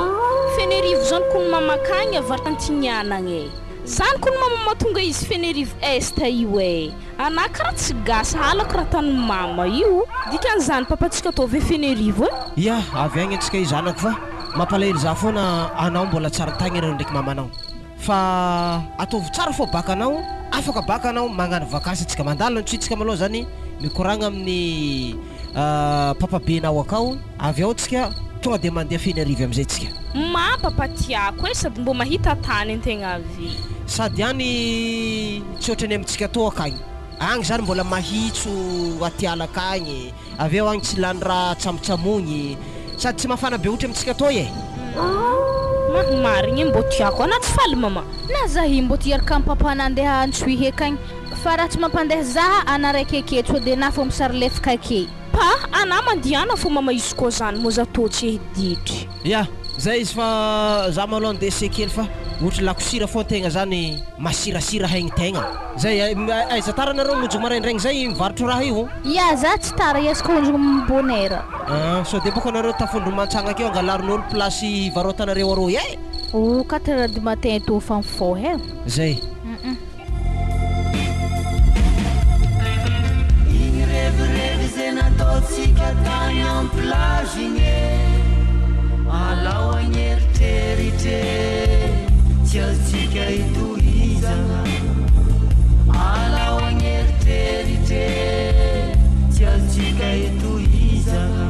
Fenerivo zany kony mama akagny avartantignanagna e! Zany kony mama mahatonga izy Fenerivo Est io e! Anah kara tsy gasy halako raha tany mama io! Dikan'izany papantsika tô ve Fenerivo e? Ia, avy agny antsika io zanako fa mampalahelo za foana anao mbola tsara tagny reo ndraiky mamanao. Fa ataovy tsara fô baka anao, afaka baka anao magnano vakansy antsika mandalo antsointsika malôha zany mikoragna amin'ny papa be nao akao, avy ao tsika tonga de mandeha Fenerive amizay tsika. Ma papa tiako e sady mbô mahita tany antegna avy. Sady any tsy ohatran'ny amintsika tô akagny, agny zany mbola mahitso atiala akagny, avy eo agny tsy lany raha tsamotsamogny, sady tsy mafana be ohatry amintsika tô e. Ma marigny e mbô tiako anà tsy faly mama. Na za i mbô te hiaraka am papa nandeha antsohihy akagny fa raha tsy mampandeha za ana raiky ake tô de na fô misary lefaka ake. Pa anà mandiana fô mama izy koa zany mô za tô tsy hiditry. Ya, zay izy fa za malôha ndeha sekely fa ohatry lako sira fô tegna zany masirasira haigny tegna. Zay, aiza tara nareo monjy maraindraigny zay mivarotro raha io? Ya, za tsy tara hiezaka honjogno am bonheur. Ah, sao de bôka nareo tafondro mantsagna akeo angalarin'olo place hivarotanareo arô e! Oh, quatre heures du matin tô fa mifoha e. Zay. Hum. Igny revirevy zay nataontsika tany am plage igny e Alao agneritreritra e Tsy azontsika itohizagna Alao agneritreritra e Tsy azontsika itohizagna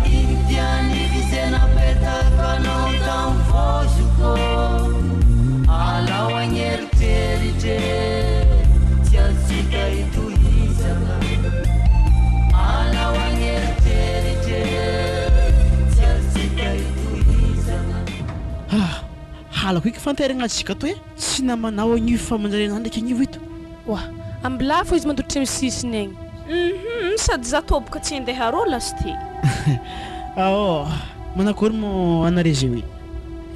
Igny tianify zay napetakanao tam vozoko Alao agneritreritra e Tsy azontsika itohizagna Alao agneritreritra e Tsy azontsika itohizagna. Ah! Halako eky fanteragna antsika to e! Tsy namanao agnivo fa manjary anah ndraiky agnivo eto. Oa! Ambilà fô izy mandotry amy sisiny egny. Hum sady za tôboka tsy andeha arô lasite. Aô! Manakory mô anare zeo e?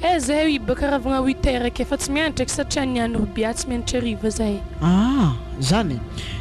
Eh zahay io baka ravagna huit heures ake fa tsy mianatra eky satria niany robia tsy mianatra hariva zahay. Ah! Zany e!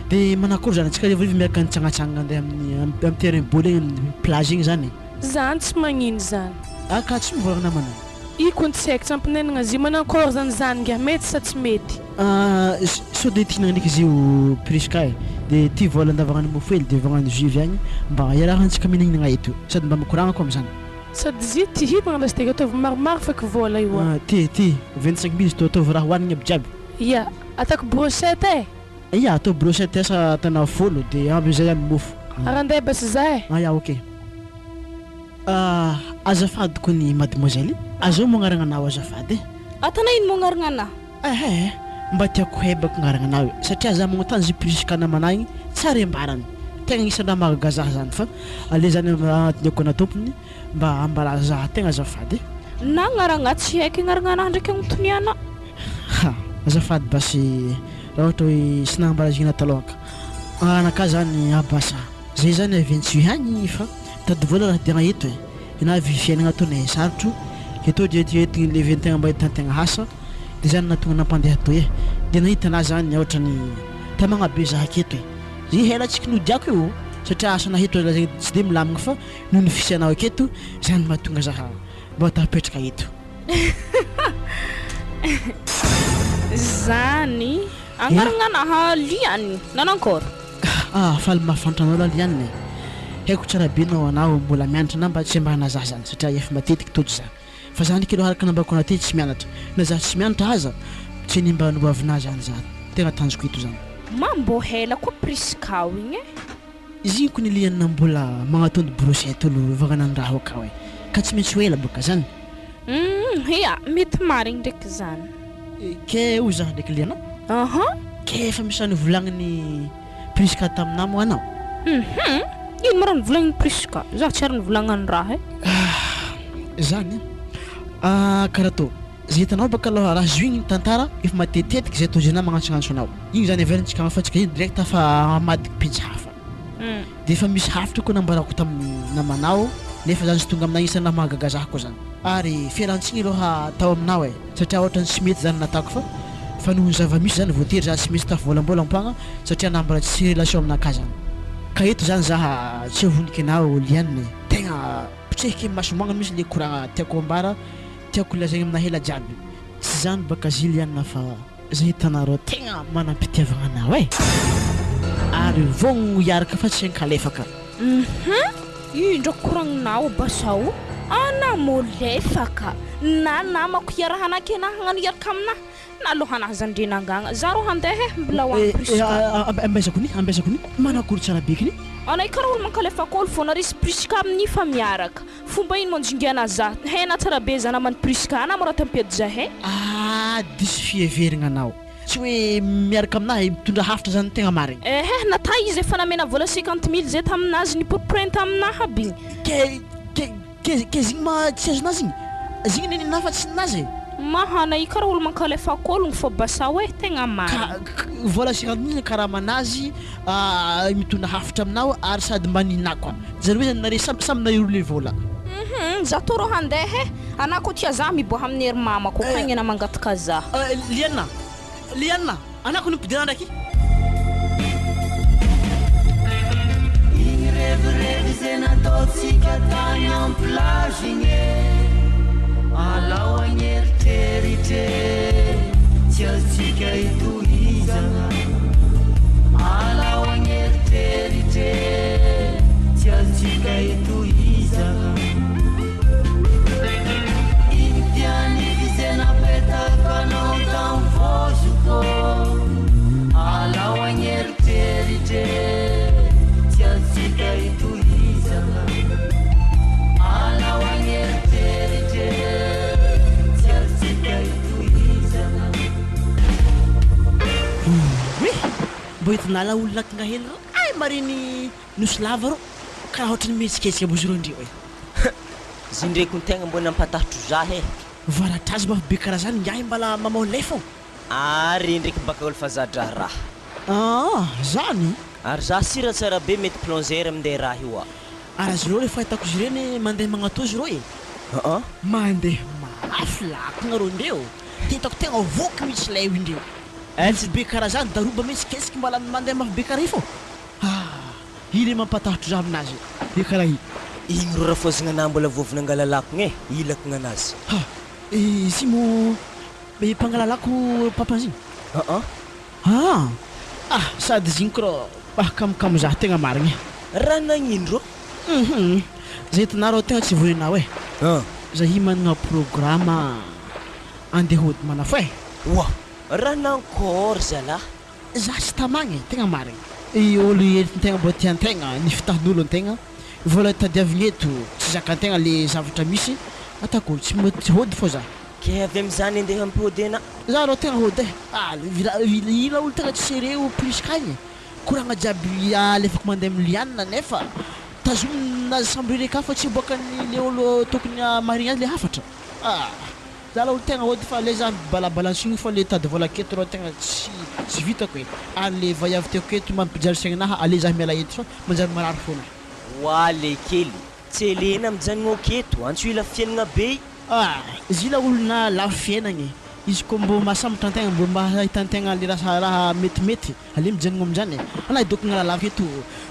De manakory zany antsika harivariva miaraka nitsangatsangana andeha amin'ny amy terrain baoly egny amin'ny plage egny zany e? Zany tsy magnino zany. Ah ka tsy mivolagna namana. Io kony tsy haiko tsy ampinainagna zy manankôry zany zany ngiah mety sa tsy mety? Ah sao de tiana ndraiky izy io Prisca e! De ty vola andavagna ny mofo hely de vagnano jus avy agny mba iarahantsika mihinagna eto sady mba mikoragna ko amizany. Sady zy ty hivagna lasy de ataovy maromaro feky vola io a. Ah ty ty 25 mille izy tô ataovy raha hoanigny aby jiaby. Ia, ataoko brochette e! Ia atao brochette asa atana folo de amby zay any mofo. Ary andeha basy za e! Ah ya ok. Ah. Azafady kony mademoiselle, azao moa agnaragnanao azafady e? Atana ino moa agnaragnanah? Ehe, mba tiako hebako agnaragnanao e, satria za magnontany zy Prisca namanah igny tsara ambarany, tegna agnisan'ny raha mahagaga zah zany fa ale zany adinoko ana tompony mba ambarà zah tegna azafady e. Na agnaragna tsy haiko agnaragnanah ndraiky agnontonianah. Ha, azafady basy raha ohatra hoe tsy nagnambara zigna taloha ka, agnaranakah zany Abasa, zay zany avy Antsohihy agny fa mitady vola raha diagna eto e. Na avy fiainagna ataonay sarotro ke tô dia ty entigny leventegna mba ahitantegna asa de zany nahatonga nampandeha toy e de nahita anah zany ohatrany tamagna be zah aketo e zay hela tsiky nodiako io satria asanah eto lazaigny tsy de milamigny fa noho ny fisianao aketo zany mahatonga zah mba tafapetraka eto. Zany agnaragna anaha Liane nanankory? Ah faly mahafantra anao lah Liane e! Haiko tsara be nao anao mbola mianatra na mba tsy ambana zah zany satria efa matetiky tojo zah fa zah ndreky aloha araka nambako anah ty tsy mianatra na zah tsy mianatra aza tsy hanimba ny hoavinah zany zah tegna tanjoko eto zany. Ma mbô hela koa Prisca ao igny e! Izy igny kony Liane mbola magnatondo brochette olo vaganandraha akao e! Ka tsy maintsy ho ela boka zany. Humm ya, mety marigny ndraiky zany. Ke hoy zah ndraiky Liana. Aha. Ke efa misy raha novolagnin'i Prisca taminah moa anao? Hum ino moa raha novolagnin'i Prisca? Zah tsy ary nivolagnany raha e. Ah zany ah karaha tô zay hitanao baka aloha raha zohigny ny tantara efa matetitetika zay tojo anah magnantsognantso anao igny zany averintsika fa tsika iny direct fa hamadika pejy hafa. Dia efa misy hafatra koa nambarako tamin'ny namanao nefa zany tsy tonga aminay isan'ny raha mahagaga zah koa zany. Ary fialantsiny aloha atao aminao e, satria ohatran'ny tsy mety zany nataoko fa fa noho ny zava-misy zany voatery zah tsy maintsy tafivôlambôlam-poagna satria nambra tsy relation aminakahy zany. Ka eto zany zah tsy avoniky anao Liane e, tegna potsehiky maso-moagna mintsy le koragna tiako ambara, tiako lazaigna aminah ela jiaby. Tsy zany baka zy Liane fa. Zay hitanareo tegna manam-pitiavagna anao e! Ary vognogno hiaraka fa tsy ankalefaka. Hum indro koragninao basao ana molefaka na namako hiarahana kena hagnano hiaraka aminah na alohanah zandry nangagna za rô handeha eh mbola ho any Prisca. Ambaizako ny ambaizako ny manakory tsara be kny. Anay karaha olo mankalefaka olo fô nareo sy Prisca amin'io fa miaraka. Fomba ino manjingana za hena tsara be za naman'i Prisca ana mora tampiady zahay. Ah diso fiheveragna anao. Tsy hoe miaraka aminahy mitondra hafatra zany tegna marigny. Ehe nata izy efa namena vola 50 mille zay taminazy nipotiporeiny taminahy aby igny. Ke ke ke ke zigny ma tsy azonazy igny? Zigny anie ninahy fa tsy ninazy e. Mahana i kara olo mankalefaka ologno fô basao e tegna Ka marigny. vola 50 mille karamanazy mitondra hafatra aminao ary sady mba ninahy koa. Zany hoe zany nare samy samy nare roa le vola. Hum za tô rô handeha e! Anah koa tia za miboaha amin'ny ery mamako akagny anah mangataka za. Liana! Liana! Anah ko nimpidira ndraiky. Igny revirevy ze nataontsika tany am plage igny e Alao agneritreritre tsy azontsika itohizagna Alao agneritreritre tsy azontsika itohizagna Igny tianify ze napetakanao tam vozoko Alao agneritreritre tsy azontsika itohizagna Alao agneritreritre tsy azontsika itohizagna. Oy! Mbô entinala olona tonga hely rô ay mariny nosy lava rô karaha ohatran'ny mihetsiketsika bozy rô ndreo e. Zy ndreky ny tegna mbô nampatahotro zah e. Varatrazo mafy be karaha zany ingahy mbala mamao lay fô. Ary ndreky baka olo fa za-draharaha. Aa zany? Ary za sira tsara be mety plongeur minday raha io a. Ary azy ireo le fahitako izy ireny mandeha magnatô izy ireo e. Aa. Mandeha mafy lakagna rô ndreo. Ty hitako tegna voky mihitsy lay io ndreo. Mafy be karaha zany daroba mihetsiketsika mbala mandeha mafy be karaha io fô. Ah! I le mampatahotro za aminazy le karaha i. Igny rô rafoazagna anah mbola voavy nangala lakogna e, i lakogna anazy. Ha! Izy mo be mpangala lako papan'izy igny? Aa. Ah! Ah! Sady izy igny ko rô mahakamokamo za tegna marigny e. Raha nagnino rô? Hum! Zay hitanà rô tegna tsy voninao e. Ah! Za i managna programa andeha hody manafo e. Oa! Raha nankôry zalah? Za tsy tamagna e, tegna marigny. I olo entin-tegna mbô tian-tegna, ny fitahin'olo an-tegna, Vola tadiavigna eto tsy zakan-tegna le zavatra misy ataoko tsy mety hody fô za. Ke avy amizany andeha hampody ana. Za rô tegna hody eh! Ah ila olo tegna tsy sérieux io Prisca igny e! Koragna jiaby alefako mandeha am Liana nefa tazomina samby irery ka fa tsy aboakan'ny le olo tokony hamarigny azy le hafatra ah! Za la olo tegna hody fa le za mibalabalansigny fa le tady vola aketo rô tegna tsy tsy vitako e! Ary le vaiavy tiako eto mampijaly saignanaha ale za miala eto fa manjary marary fôna. Oa lekely, tselena mijanogna aketo, antso ila fiaignana be. Ah! Zila olona lafo fiainagna e! Izy koa mbô mahasambatra antegna mbô mba ahitantegna le raha raha metimety ale mijanogna aminjany e! Anah idokogna lalako eto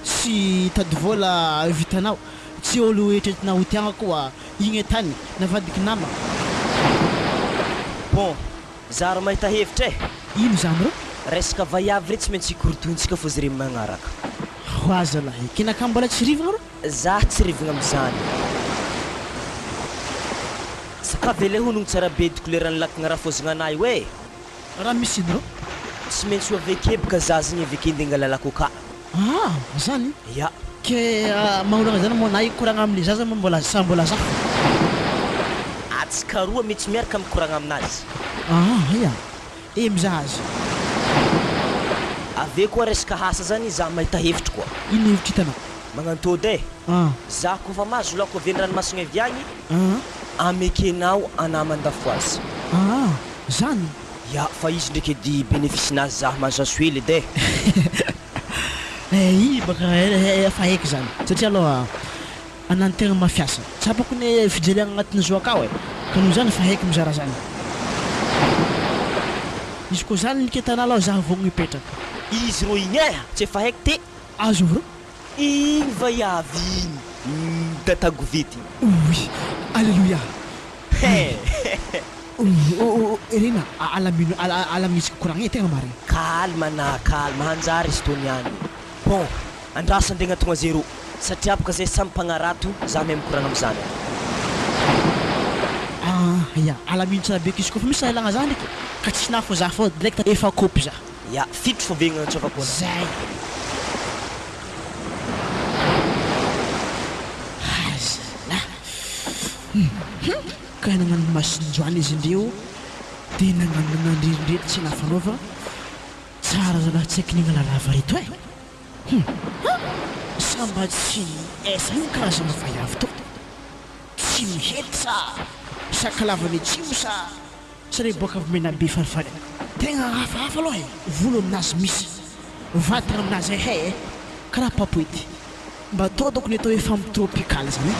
tsy hitady vôla vitanao, tsy ôlo eritreretinao ho tiagna koa igny atany navadiky nama. Bon, za ary mahita hevitra e! Ino zany rô? Resaka vaiavy re tsy maintsy hikorodointsika fô zare magnaraka. Hoa zalahy, kinaka mbola tsy rivagna rô? Za tsy rivagna amizany. Sakavy le honogno tsara be de couleur ny lakagna rafozagna anah io e! Raha misy ino rô? Tsy maintsy ho aveke boka za zegny aveke nde angala la coca. Ah! Zany? Ya. Ke magnoloagna zany moa na hikoragna amle zaza moa mbola sa mbola za? Atsika roa mitsy miaraka mikoragna aminazy. Ah! Ya. Eh mizaha azy. Avy eo koa resaka asa zany za mahita hevitry koa. Inona hevitry hitanao? Magnantôdy e! Ah. Za kofa mahazo laoko avy an-dranomasigny avy agny, Ah. amekenao anah mandafo azy. Ah! Zany? Ya, fa izy ndraiky edy bénéfice-nazy za mahazoazo hely edy e! Eh io baka efa haiko zany satria aloha anah no tegna mafiasa. Tsapako ny fijaliagna agnatin'ny zo akao e, ka noho zany efa haiko mizara zany. Izy koa zany niketana aloha zah vogno hipetraka. Izy rô igny eh! Tsy efa haiko ty. Azovy rô. Igny vaiavy igny mitatagovety. Ouii! Aleloia! He! Rina, alamino, alamino koragna e, tegna marigny. Calme anah, calme, hanjary izy tô niany. Bon, andraso andeha agnatogna zéro, satria boka zay samy mpagnarato, za mahay mikoragna amy zanany. Ah ya, alamino tsara be izy koa fa misy raha ilagna za ndraiky ka tsy nafo za fô direct efa kôpy za. Ya, fitro fô ve gnantsovako anah. Zay. Hazalahy. Hum ka nagnano masinjoany izy indreo de nagnano nandririndriry tsy nafanaova tsara zalahy tsy haiko ny lalava reto eh hum ha sa mba tsy aiza io karazana vaiavy to tsy mihety sa sakalavany atsimo sa sa re boaka avy menabe falifaly any tegna hafahafa aloha e volo aminazy misy vatagna aminazy ehe eh karaha papoety Mba atao doko ny atao hoe femme tropicale zany e.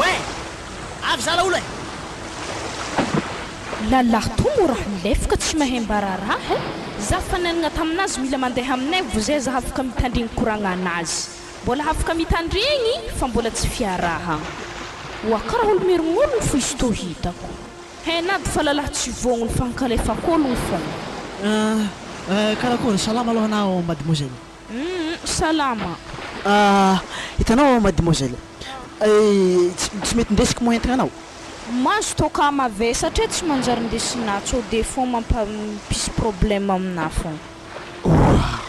Oe! Avy za laolo e! Lalahy to moa raha lefaka tsy mahay mbararaha e! Za fa nanagna taminazy mila mandeha aminay vo zay za afaka mitandregny koragna anazy. Mbola afaka mitandregny fa mbola tsy fiarahagna. Oa karaha olo merignologno fo izy tô hitako. Henady fa lalahy tsy vognony fa ankalefako ologno fogna. Ah karakory, salama aloha anao mademoiselle. Humm salama. Ah hitanao mademoiselle, tsy mety ndesiko moa entagna anao. Mazo toaka mavesatra e tsy manjary ndesinà tsô de fô mampisy problème aminà fogna. Oa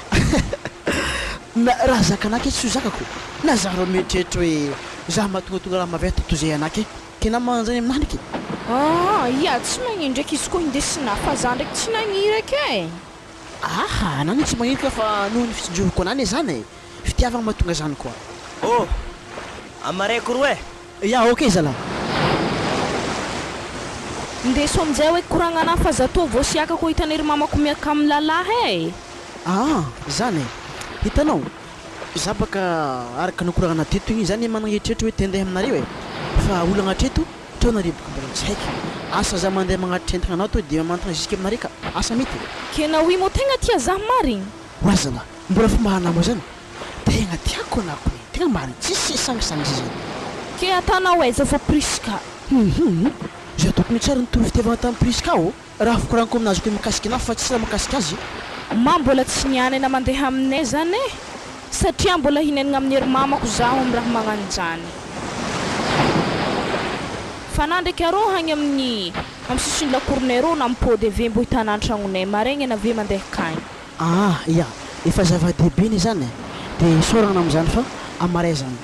Na raha zakanà ke tsy ho zakako, na za rô mieritreritra hoe za mahatongatonga raha mavesatra toy zay anà ke. Tena manjary aminah ndraiky e. Aa ia tsy magnino ndraiky izy koa hindesinah fa za ndraiky tsy nagniry eky e. Aha, anah anie tsy magniry ka fa noho ny fitsinjovako anah anie zany e, fitiavagna mahatonga zany koa. Oh! Amaraiko roa e! Ya ok zalah. Ndeso aminjay hoe koragnanah fa za toa vao siaka koa hitan'iry mamako miaraka amin'ny lalahy e. Aa zany e! Hitanao, Za baka araka nokoragna teto igny, za anie managna eritreritra hoe te handeha aminareo e, fa olagna hatreto teo nareo boka mbola tsy haiko, asa za mandeha magnatitra entagna anao tô de mamantagna jusque aminare ka, asa mety? Ke nahoy moa tegna tia za marigny? Oa zalah, mbola fomba hanamo zany, tegna tiako anah kony, tegna marigny, tsisy sangisangy zay zany. Ke atanao aiza vao Prisca? Hum hum, za tokony tsary nitory fitiavagna tamy Prisca ô. Raha fikoragniko aminazy koa mikasika anahy fa tsy raha makasika azy. Ma mbola tsy nianana mandeha aminay zany eh! Satria mbola hinenagna amin'ny ery mamako zaho am raha magnanjany. Fa na ndraiky arô hagny amin'ny am sisiny lakoronay arô na mipody ave mbo hitana antragnonay maregny ana ave mandeha kagny. Ah ya! Efa zava-dehibe anie zany e! De isaorana amin'izany fa amaray zany.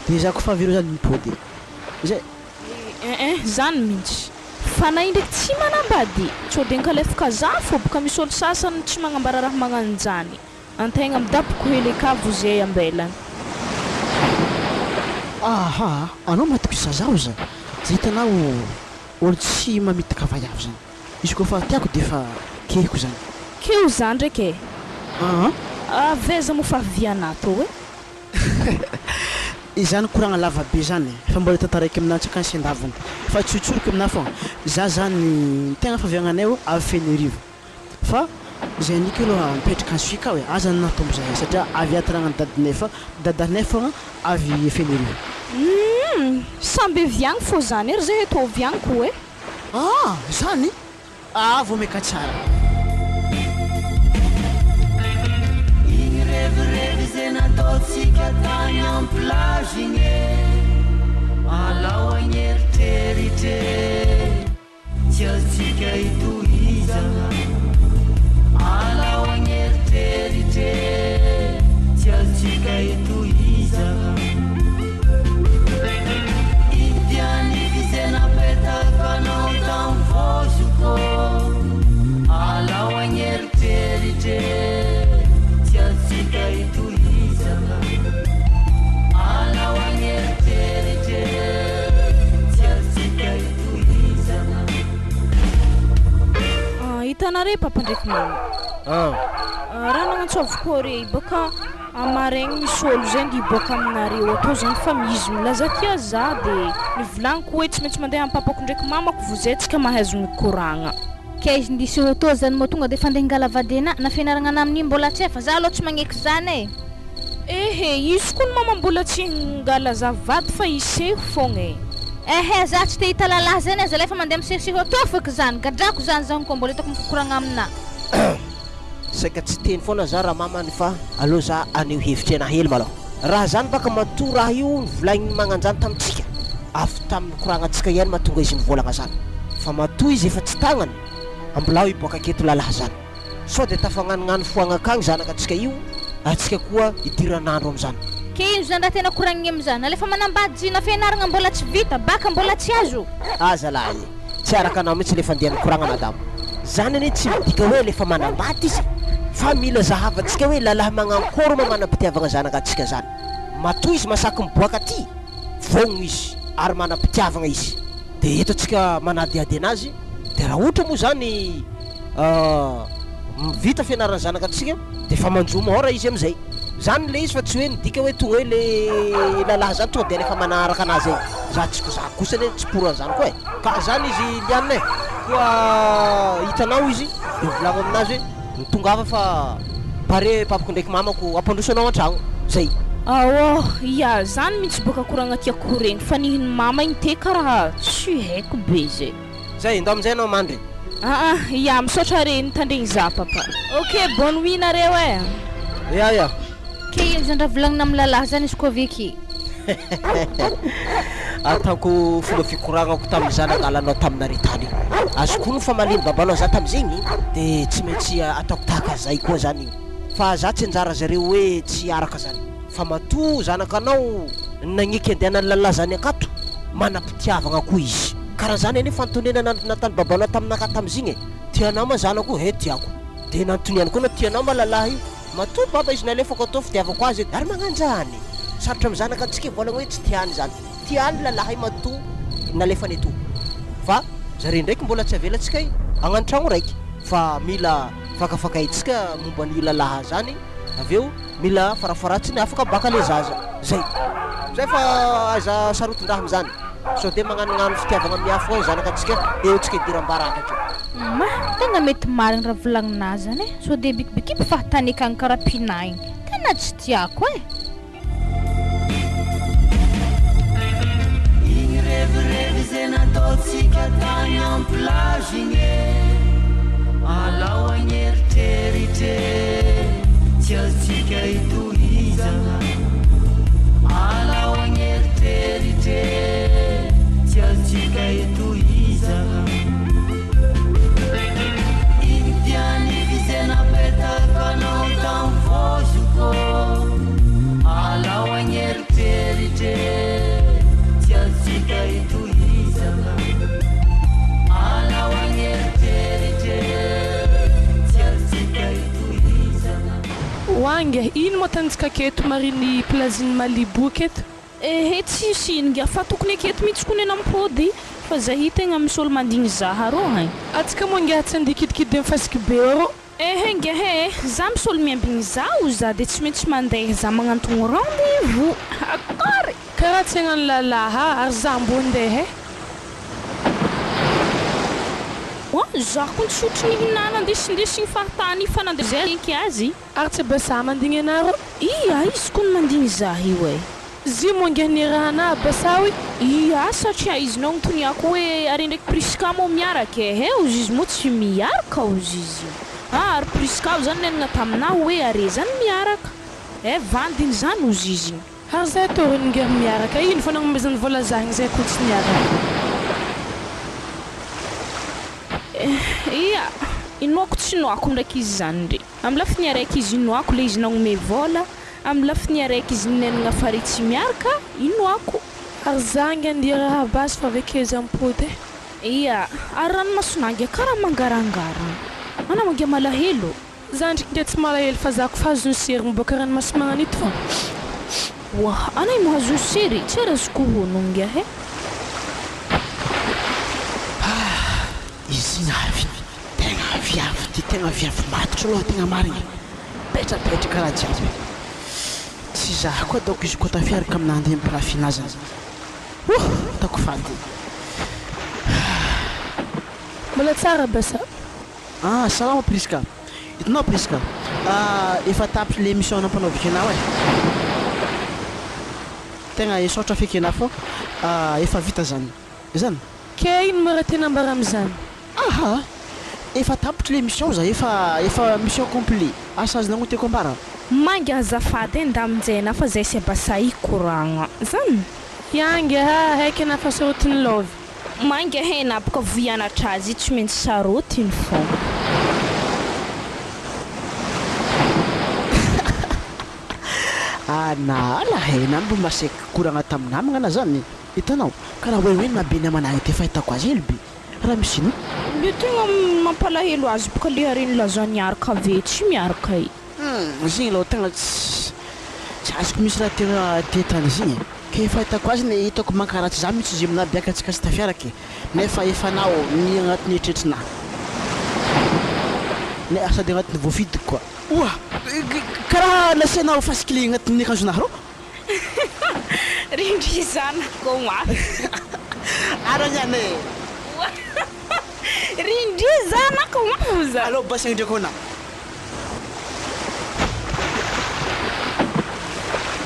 De za kofa avy eo zany mipody. Zay. Eh eh zany mintsy. Fa na i ndraiky tsy manambady, sao de nkalefaka za fô boka misy olo sasany tsy magnambara raha magnanjany. Antegna midaboko hely akavo zay ambelagna. Aha, anao matokisa zaho za, tsy hitanao olo tsy mamitaka vaiavy zany. Izy koa fa tiako defa kehiko zany. Keo za ndraiky e! Aa. Avy aiza moa fa avy anà tô e? Izany koragna lava be zany fa mbola tantaraiko aminà antsakany sy andavany fa tsotsoriko aminà fô za zany ny tegna faviagnanay o avy Fenerivo fa zay ndriky aloha mipetraka any Suika ao e aza natombo zahay satria avy atragnan'i dadinay fa dadanay fogna avy Fenerivo. Humm! Samby avy agny fô zany e ry zay eto avy agny ko e! Ah! Zany? Ah vao maika tsara. Igny revirevy ze nataontsika tagny am plage igny e Alao agneritreritra e Tsy azontsika itohizagna Alao agneritreritra e Tsy azontsika itohizagna Iny dianify ze napetakanao tam vozoko Alao agneritreritra e Tsy azontsika itohizagna Alao agneritreritra e Tsy azontsika itohizagna. Hitanareo papa ndraiky mama. Raha nagnantsôviko ore bôka Amaregny misy ôlo zay nde hiboaka aminareo atô zany fa mizy milaza tia za de nivolagniko hoe tsy maintsy mandeha am papako ndraiky mamako vo zay tsika mahazo mikoragna. Kay izy ndiseho tô zany moa tonga de fandeha hangala vady ana na fianaragna ana amin'io mbola tsy efa za aloha tsy magneky zany e. Ehe izy koa ny mama mbola tsy hngala za vady fa hiseho fogna e. Ehe za tsy te hita lalahy zany aza alefa mandeha misehoseho atô feky zany gadrako zany zaho koa mbola hitako mikoragna amina. Saika tsy teny foana za ramamany fa aleo za aneho hevitry anah hely malôha. Raha zany baka matoa raha io novolagniny magnanjany tamintsika, avy tamin'ny koragnantsika ihany mahatonga izy nivolagna zany. Fa matoa izy efa tsy tagnany, ambilao hiboaka aketo lalahy zany. Sao de tafagnanognano foagna akagny zanakatsika io, atsika koa idiran'andro amizany. Ke ino zany raha tena koragniny amizany? Alefa manambady na fianaragna mbola tsy vita, baka mbola tsy azo. Aza lahy e! Tsy araka anao mihitsy le fandeha mikoragna madama. Zany anie tsy midika hoe lefa manambady izy e! Fa mila zahavantsika hoe lalahy magnankôry ma manam-pitiavagna zanaka antsika zany. Matoa izy masaky miboaka aty, vogno izy ary manam-pitiavagna izy. De eto antsika manadihady anazy, de raha ohatra moa zany vita fianaran'ny zanaka antsika de efa manjo môra izy amizay. Zany le izy fa tsy hoe midika hoe tonga hoe le lalahy zany tonga de alefa manaraka anazy egny. Za tsy za kosa anie tsy pour an'zany koa e! Ka zany izy Liana e! Koa hitanao izy de volagno aminazy hoe mitongava fa pare papako ndraiky mamako ampandroso anao antragno, zay. Aoh, ya zany mintsy boka koragna tiako ho regny fa nihin'ny mama igny te karaha tsy haiko be zay. Zay, ndao amizay anao mandry. Aa ya misaotra re nitandregny za papa. Ok bonne nuit nareo eh. Ya ya. Ke ino zany raha volagnina am lalahy zany izy koa avy aky. Ataoko fomba fikoragnako tamin'ny za nangalanao taminareo tany io. Azoko ono famalian'ny babanao za tamizegny de tsy maintsy ataoko tahaka zay koa zany io. Fa za tsy anjara zareo hoe tsy araka zany. Fa matoa zanakanao nagneky andehanan'ny lalahy zany akato, manam-pitiavagna koa izy. Karaha zany anie fanontoniana nataon'ny babanao taminakahy tamizigny e. Tianao ma zanako? He tiako. De nanontoniany koa anao tianao ma lalahy io? Matoa baba izy nalefako atao fitiavako azy ary magnanjany. Sarotra amin'ny zanaka antsika hivolagna hoe tsy tiany zany. Tiany lalahy matoa nalefany eto. Fa zare ndraiky mbola tsy avelantsika hagnano tragno raiky. Fa mila fakafakaintsika momba an'io lalahy zany avy eo mila farafaharatsiny afaka baka le zaza. Zay. Zay fa aiza sarotin-draha amizany. Sao dia magnanognano fitiavagna miafy hoe zanaka antsika eo tsika idiram-baraka akeo. Ma, tegna mety marigny raha volagninà zany e, sao de bikibikipy fahatany akagny karaha pinà igny, tegna tsy tiako e. Igny revirevy ze nataontsika tagny am plage igny e Alao agneritreritra e Tsy azontsika itohizagna Alao agneritreritra e Tsy azontsika itohizagna Iny dianify ze napetakanao tam vôzoko. Mangy, ino moa ataontsika aketo mariny plage-n'i Malibu aketo? Ehe tsisy ino ngia fa tokony aketo mihitsy kony anao mipody fa zahi tegna misy olo mandigny zah arô hein. Atsika moa ngia tsy andeha kidikidy am fasiky be arô. Ehe ngia he, za misy olo miambigny zah o za de tsy maintsy mandeha za magnantogno rendez vous. Akory! Karaha tsy hagnano lalaha ary za mbô ndeha eh. Oa za kony tsy ohatry nihinana andesindesigny fahatany fa nandeha zay enky azy. Ary tsy ba za mandigny anareo. Ia, izy kony mandigny za io eh. Zy moa nge nirahana Basaoy. Ia, satria izy nagnotoniako hoe are ndraiky Prisca moa miaraka eh, he ozy izy moa tsy miaraka ozy izy io. Ah, ary Prisca ao zany nenina taminah hoe are zany miaraka. Eh, vandiny zany ozy izy igny. Ary zay tô ry nge miaraka ino fa nagnomezany vola za igny zay ko tsy niaraka. Eh, ia, inoako tsy inoako ndraiky izy zany ndry. Amin'ny lafiny araiky izy inoako le izy nagnome vôla, amin'ny lafiny araiky izy ninenagna fare tsy miaraka, inoako. Ary za ange andeha hiarahaba azy fa avy akeo izy ampody eh. Ia, ary ranomason'ange karaha mangarangara. Anao ange malahelo. Zandriko nge tsy malahelo fa za ko fa azon'ny sery miboaka ranomaso magnan'ito fa. Wah, anay moa azon'ny sery, tsy ary azoko hono nge eh. Ah, izy igny avy, tegna viavy ty, tegna viavy matotra aloha tegna marigny, mipetrapetraka raha jiaby, tsy za koa daoko izy koa tafiaraka aminah andeha ampirafy zany, oh ataoko fady ah. Mbola tsara basa. Ah salama Prisca, hitanao Prisca, ah efa tapitry le mission nampanaoviko anao eh, tegna hisaotra feky anah fô ah efa vita zany, zany. Ke ino moa raha tiana ambara amizany? Aha! Efa tapitry le mission za efa efa mission complet, asa azonao tiako ambara? Mainga azafady e ndaminjena fa zay sy abasa hikoragna zany. Hiangy ah haiko na fa sarotiny love. Mainga hena boka vo hianatra azy tsy maintsy sarotiny fô. Anala hena mbo maseky koragna tamin'ny namagna ana zany. Hitanao, karaha hoe hoe nabe namana ahy ty fahitako azy hely be. Raha misy ino? Le tegna mampalahelo azy boka le are nilaza niaraka ave tsy miaraka e. Hum, zegny aloha tegna tsy tsy azoko misy raha tegna te tany zegny e. Ke fahitako azy ne hitako mankaratsy za mihitsy izy aminah biaka tsika tsy tafiaraka e. Nefa efa anao ny agnatin'ny eritreritrinah. Ne sady agnatin'ny voafidiko koa. Oa! Karaha nasianao fasikile agnatin'ny akanjonah rô. Rindry zanako mafy. Ara niany e. Rindry zanako mafy za. Aleo basy ndraiky anah.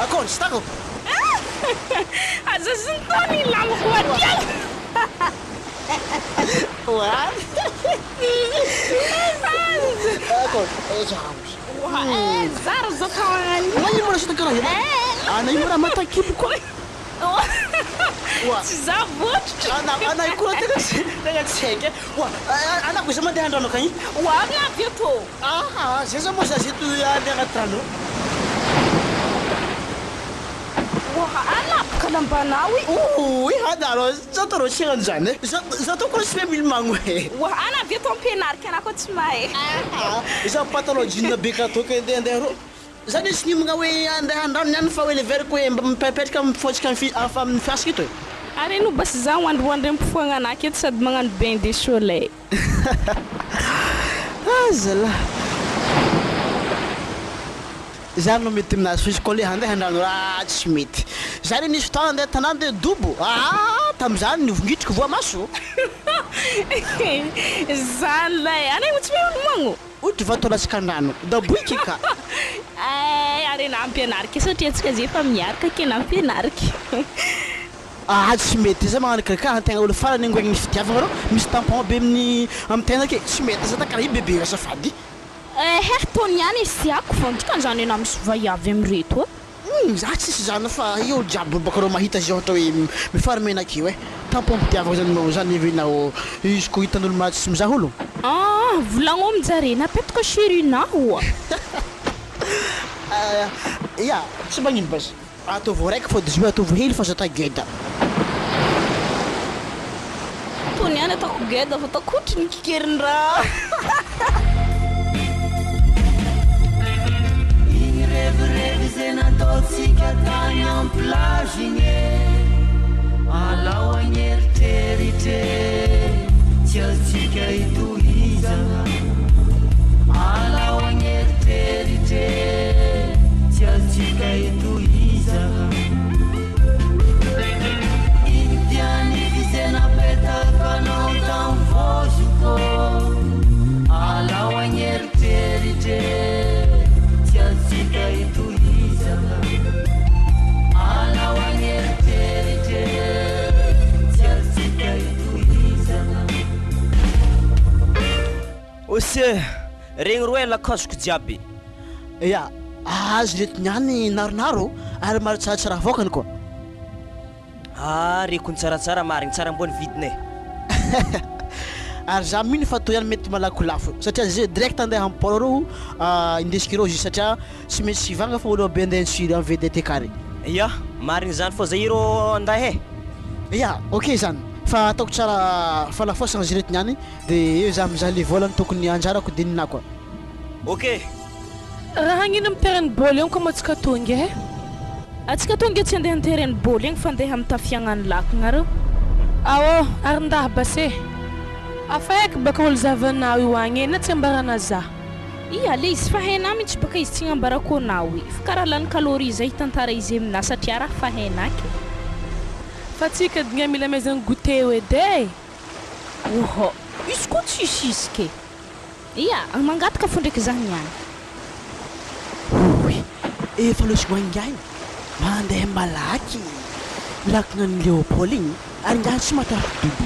Akôry tsy tako. Aza sintony lamako aty. Oa. Akôry eh Zara zao karaha Na io mora sota karaha io. Ana io mora matakibo koa. Oa. Tsy za votritra. Ana ana io koa tegna tsy tegna tsy haiko e. Oa ana koa za mandeha andrano akagny. Oa avy ato. Aha, zay zao moa za zeto andeha agnaty rano. Oa alapaka lambanao i. Oy, anaro za tô tsy hagnano zany e. Za za tô koa tsy mahay milomagno e. Oa ana avy ato ampianarika anah koa tsy mahay. Za pantalon jean be ka tô ke andeha andeha rô. Za nisy niomagna hoe andeha andrano niany fa hoe leveriko hoe mba mipetrapetraka mifotsika amin'ny fasika eto e. Ary no basy za hoandroandry ampifoagna anah aketo sady magnano bain de soleil. Ah zalahy. Za no mety aminazy fa izy koa le handeha andrano raha tsy mety. Za re nisy fotoana andeha tanàna de dobo. Ah tamizany nivongitriko voamaso. Zany lay, anay moa tsy mahay milomagno. Ohatry vato latsaka andrano. Daboiky ka. Ay, ary nampianarika satria antsika zay efa miaraka ke nampianarika. Ah tsy mety za magnano kaka antegna olo farany angoegny fitiavagna rô misy tampon be amin'ny amin'ny tegna ke tsy mety za ta karaha io bebe azafady. Eh, tony ihany izy tiako fa dikan'izany anao misy vaiavy amireto e. Za tsisy zany fa io jiaby baka rô mahita izy ohatra hoe mifarimena akeo e. Tampon pitiavagna zany no zany hevinao izy ko hitan'olo maty tsy mizaha olo. Ah, volagno aminjare napetaka chérie-na oa. Ya, tsy magnino basy. Ataovy raiky fa de izy ataovy hely fa za ta geda. Tony ihany ataoko geda fa ataoko ohatry ny kikerin-draha. Igny Revirevy zay nataontsika tany am plage igny e Alao agneritreritra e Tsy azontsika itohizagna Alao agneritreritra e Tsy azontsika itohizagna Ino tian'ity zay napetakanao tam vozoko Alao agneritreritra e Tsy azontsika itohizana Alao agneritreritra e Tsy azontsika itohizana. Ose, regny roe lakazoko jiaby. Ya, azo ireto niany naronaro ary maro tsaratsara avoakany koa. Ah reko ny tsaratsara marigny tsara ambony vidiny e. Ary za mino fa toy ihany mety malaky ho lafo satria ze direct andeha am port reo indesiko ireo izy satria tsy maintsy hivanga fa olo be andeha sur am vedette carré. Ya, marigny zany fô zay irô andahy e. Ya, ok zany fa ataoko tsara falafoasagna izy ireto niany de eo za mizaha le vola ny tokony anjarako de nina koa. Ok. Raha hagnino am terrain baoly eo ko moa tsika tonga eh. Atsika tonga tsy andeha am terrain baoly egny fa andeha mitafy agnano lakagna reo. Aô ary ndah base. Afa eky baka olo zavanao io agny eh na tsy ambarana za. Ia le izy fa hainà mintsy baka izy tsy agnambarako anao e fa karaha lany calorie zay hitantara izy aminà satria raha fa hainà ke. Fa tsika dingà mila amezagny goûter edy eh. Ohô izy koa tsisy izy ke. Ia, mangataka fo ndraiky zah niany. Oy, efa losy ingahy mandeha malaky lakognan'i Léopold igny ary ingahy tsy matahotra dobo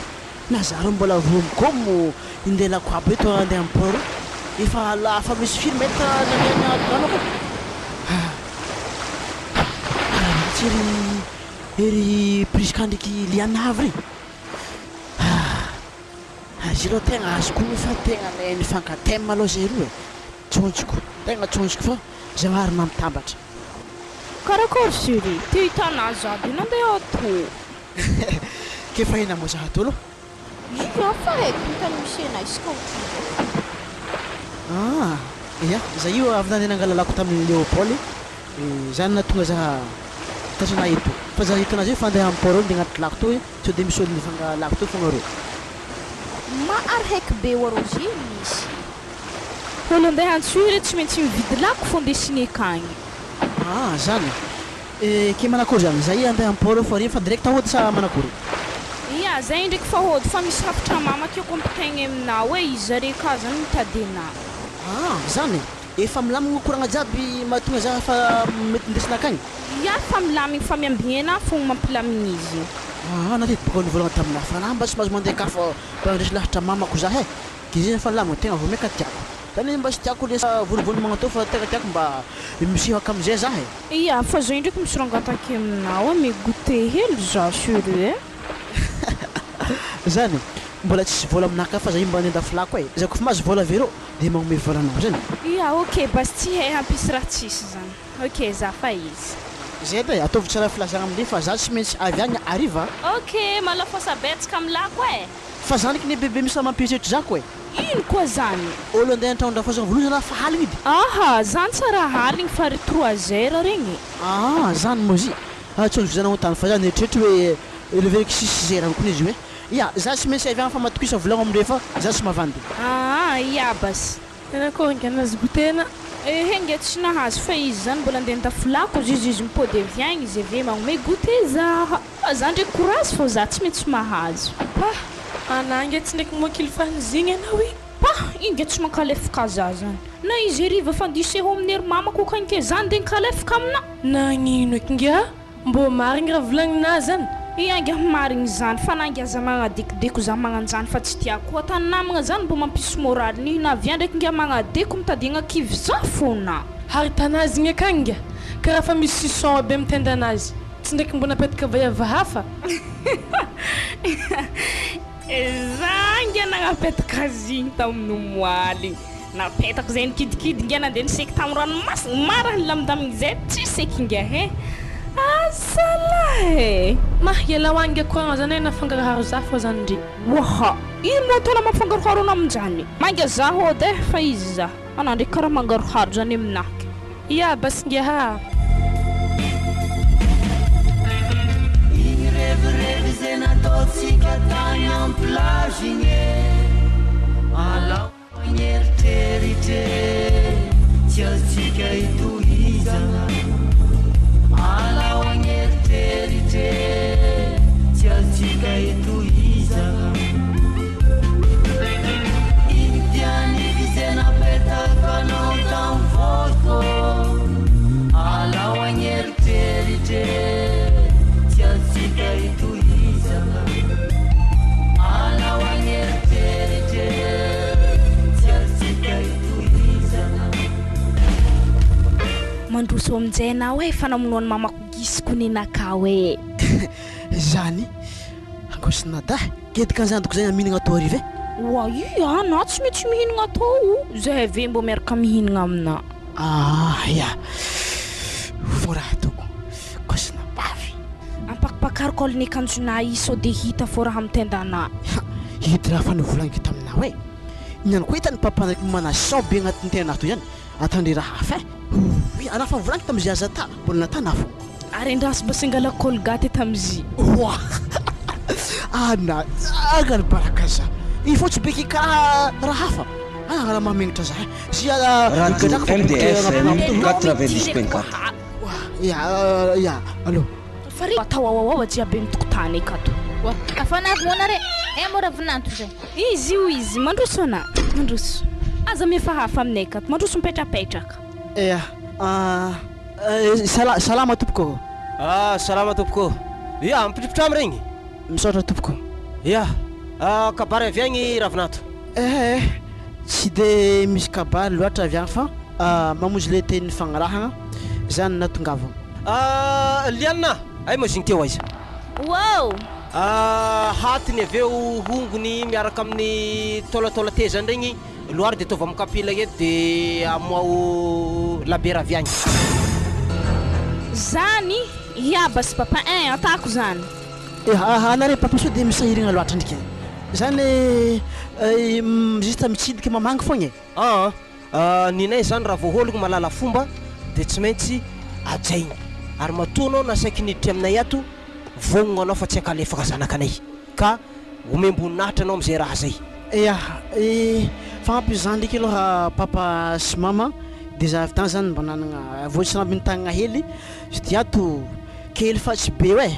na za rô mbola voa mikomo indeha lako aby eto andeha am port efa la fa misy firy mètre nandeha ato rano akao ah ratsy ery ery Prisca ndraiky Liana avy regny ah. Azy aloha tegna azoko onony fa tegna le nifankateme aloha zay roa e, tsonjoko, tegna tsonjoko fa Zagnahary nampitambatra. Karakôry chérie, te hitanà za de nandeha atô. K'efa ina moa za atô aloha? Ia fa haiko ny tany misy anà isaka ohatran'izao. Ah, ia, za io avy nandeha nangala lako tamin'i Léopold, zany nahatonga za tratranà eto, fa za hitanà zay fa andeha am port eo ndeha agnaty lako tô hoe sao de misy olo nivanga lako teo fogna reo. Ma ary haiko be wa Roger misy. Olo andeha antsohihy re tsy maintsy mividy lako fô ndesigny akagny. Ah zany e! Ke manakory zany? Zay andeha am port eo fa refa direct hody sa manakory? Ia, zay ndreky fa hody fa misy hafatra mama tiako ampitaigny aminao e, izy zare ka zany mitady anah. Ah zany e! Efa milamigny koragna jiaby mahatonga za fa mety ndesina akagny? Ia fa milamigny fa miambigny anah fogna mampilamigny izy. Aa na teto boka nivolagna taminah fa anah mba tsy mahazo mandeha ka fa mba handresy lahatra mamako zah eh! Ke zay fa lamina tegna vao maika tiako zany mba tsy tiako le volovolo magnatô fa tegna tiako mba miseho akamizay zah eh! Ia fa zay ndraiky misy rangatake aminao eh, mi-goûter hely za chérie eh! Zany mbola tsisy vola aminah ka fa zah io mba nendafy lako eh! Za kofa mahazo vola avy arô de magnome vola anao zany. Ia ok basy tsy hay hampisy raha tsisy zany. Ok za fa izy. Zay edy e, ataovy tsara filazagna amle fa za tsy maintsy avy agny hariva a. Ok, malafosa betsaka amlako e. Fa zanaky ny bebe misy raha mampieritreritra za ko e. Ino koa zany? Olo andeha antragnondrafozagna voalohany zalahy fa aligny edy. Aha, zany tsy raha aligny fa ry trois heures regny. Aa zany moa izy ah tsy azoko zany fa za nieritreritra hoe leveriko six heures kony izy hoe ya za tsy maintsy avy agny fa matokisa volagno amle fa za tsy mavandy. Aa ia basy. Nanakôry ngiah nahazo goûter na? Ehe ngiah tsy nahazo fa izy zany mbola andeha nitafy lako izy izy mipody avy agny izy avy eo magnome goûter zah. Fa za ndreky courage fô za tsy maintsy mahazo. Pah! Anah ngiah tsy ndraiky moa kily fanizigny anao e! Pah! Io ngiah tsy mankalefaka za zany. Na izy hariva fa andihy seho amin'ny ery mamako akagny ke za ndeha nikalefaka aminah. Nagnino eky ngiah? Mbô marigny raha volagninah zany? Ia ngiah marigny zany fa na ngiah za magnadekideko za magnanjany fa tsy tiako ata namagna zany mbô mampisy moral ny na avy ndraiky ngiah magnadeko mitady hagnakivy za fôna. Ary tanazy igny akagny ngiah karaha fa misy suçon aby amy tendanazy tsy ndraiky mbô napetaka vaiavy hafa? Za ngiah nagnapetaka azy igny tamin'ny omaly igny. Napetako zay nikidikidy ngiah nandeha niseky tamin'ny ranomasina, mara nilamindamigny zay tsy seky ngiah eh! Azalahy eh! Mah, ialao agny ngiah koragna zany eh nafangaroharo za fô zany ndry. Oha! Ino moa ataonao mampifangaroharo anah aminjany? Mainga za hody eh fa izy za, anah ndraiky karaha mangaroharo zany aminahy ke. Ia basingaha. Igny revirevy ze nataontsika tagny am plage igny e Alao agny eritreritre tsy azontsika itohizagna Alao agny eritreritre tsy azontsika itohizagna Igny tianiko ze napetakanao tam vôzoko Alao agny eritreritre tsy azontsika itohizagna Alao agny eritreritre tsy azontsika itohizagna. Mandroso aminjay anao e fa namonoan'i mamako gisiko nenakao e. Zany angosina dahy. Gedika ny zandriko zay mihinagna atao hariva e. Oa ia na tsy maintsy mihinagna atao o, zahay ve mbô miaraka mihinagna aminà. Ah ya, vao raha ataoko kosina bavy. Ampakipakaro col ny akanjonà i sao de hita fô raha mitendanà. Ha, ito raha fa novolaniko taminao e. Ny any koa hitan'i papa ndraiky manasao be agnatin'ny tenanà toy zany, atandre raha hafa e. Hoy anà fa volaniko tamin'izy aza ta, mbola natana fo. Ary andraso mba sy angala colgate tamzy. Oa! Ana agany baraka za. Il faut tsy be kikaraha raha hafa. Ana raha mahamenatra za. Sy Radio MDFM 90.4. Ya ya allo. Fa re atao ao ao jiaby amin'ny tokotany akato. Oa! Afanavy moa nare eh mora vinanto zay. Izy io izy, mandroso ana, mandroso. Aza mihafahafa aminay akato, mandroso mipetrapetraka. Ya ah salama tompoko ô. Ah salama tompoko ô. Ia, mipitripitramy regny. Misaotra tompoko. Ia, kabary avy agny Ravinato. Eh eh, tsy de misy kabary loatra avy agny fa mamonjy le teny nifagnarahagna, zany nahatongavagna. Ah Liana, ay moa zegny teo aiza? Wow! Ah hatiny avy eo hongony miaraka amin'ny taolataola-tezany regny. Loary de ataovy amin'ny kapila eto de amoaho labiera avy agny. Zany iaba sy papa ein atako zany. Eh anare papa sao dia misahiragna loatra ndriky zany eh juste mitsidika mamangy fogna e. Aa ninay zany raha vao ologno mahalala fomba de tsy maintsy hajaigny ary matoa anao nasaiky niditry aminay ato vognogno anao fa tsy ankalefaka zanakanay ka Omem-boninahitra anao amin'izay raha zay. Ya, e fa ampy izany ndreky aloha papa sy mama de za avy tany zany mba nanagna voatsirambin'ny tagnagna hely izy ty ato kely fa tsy be oe,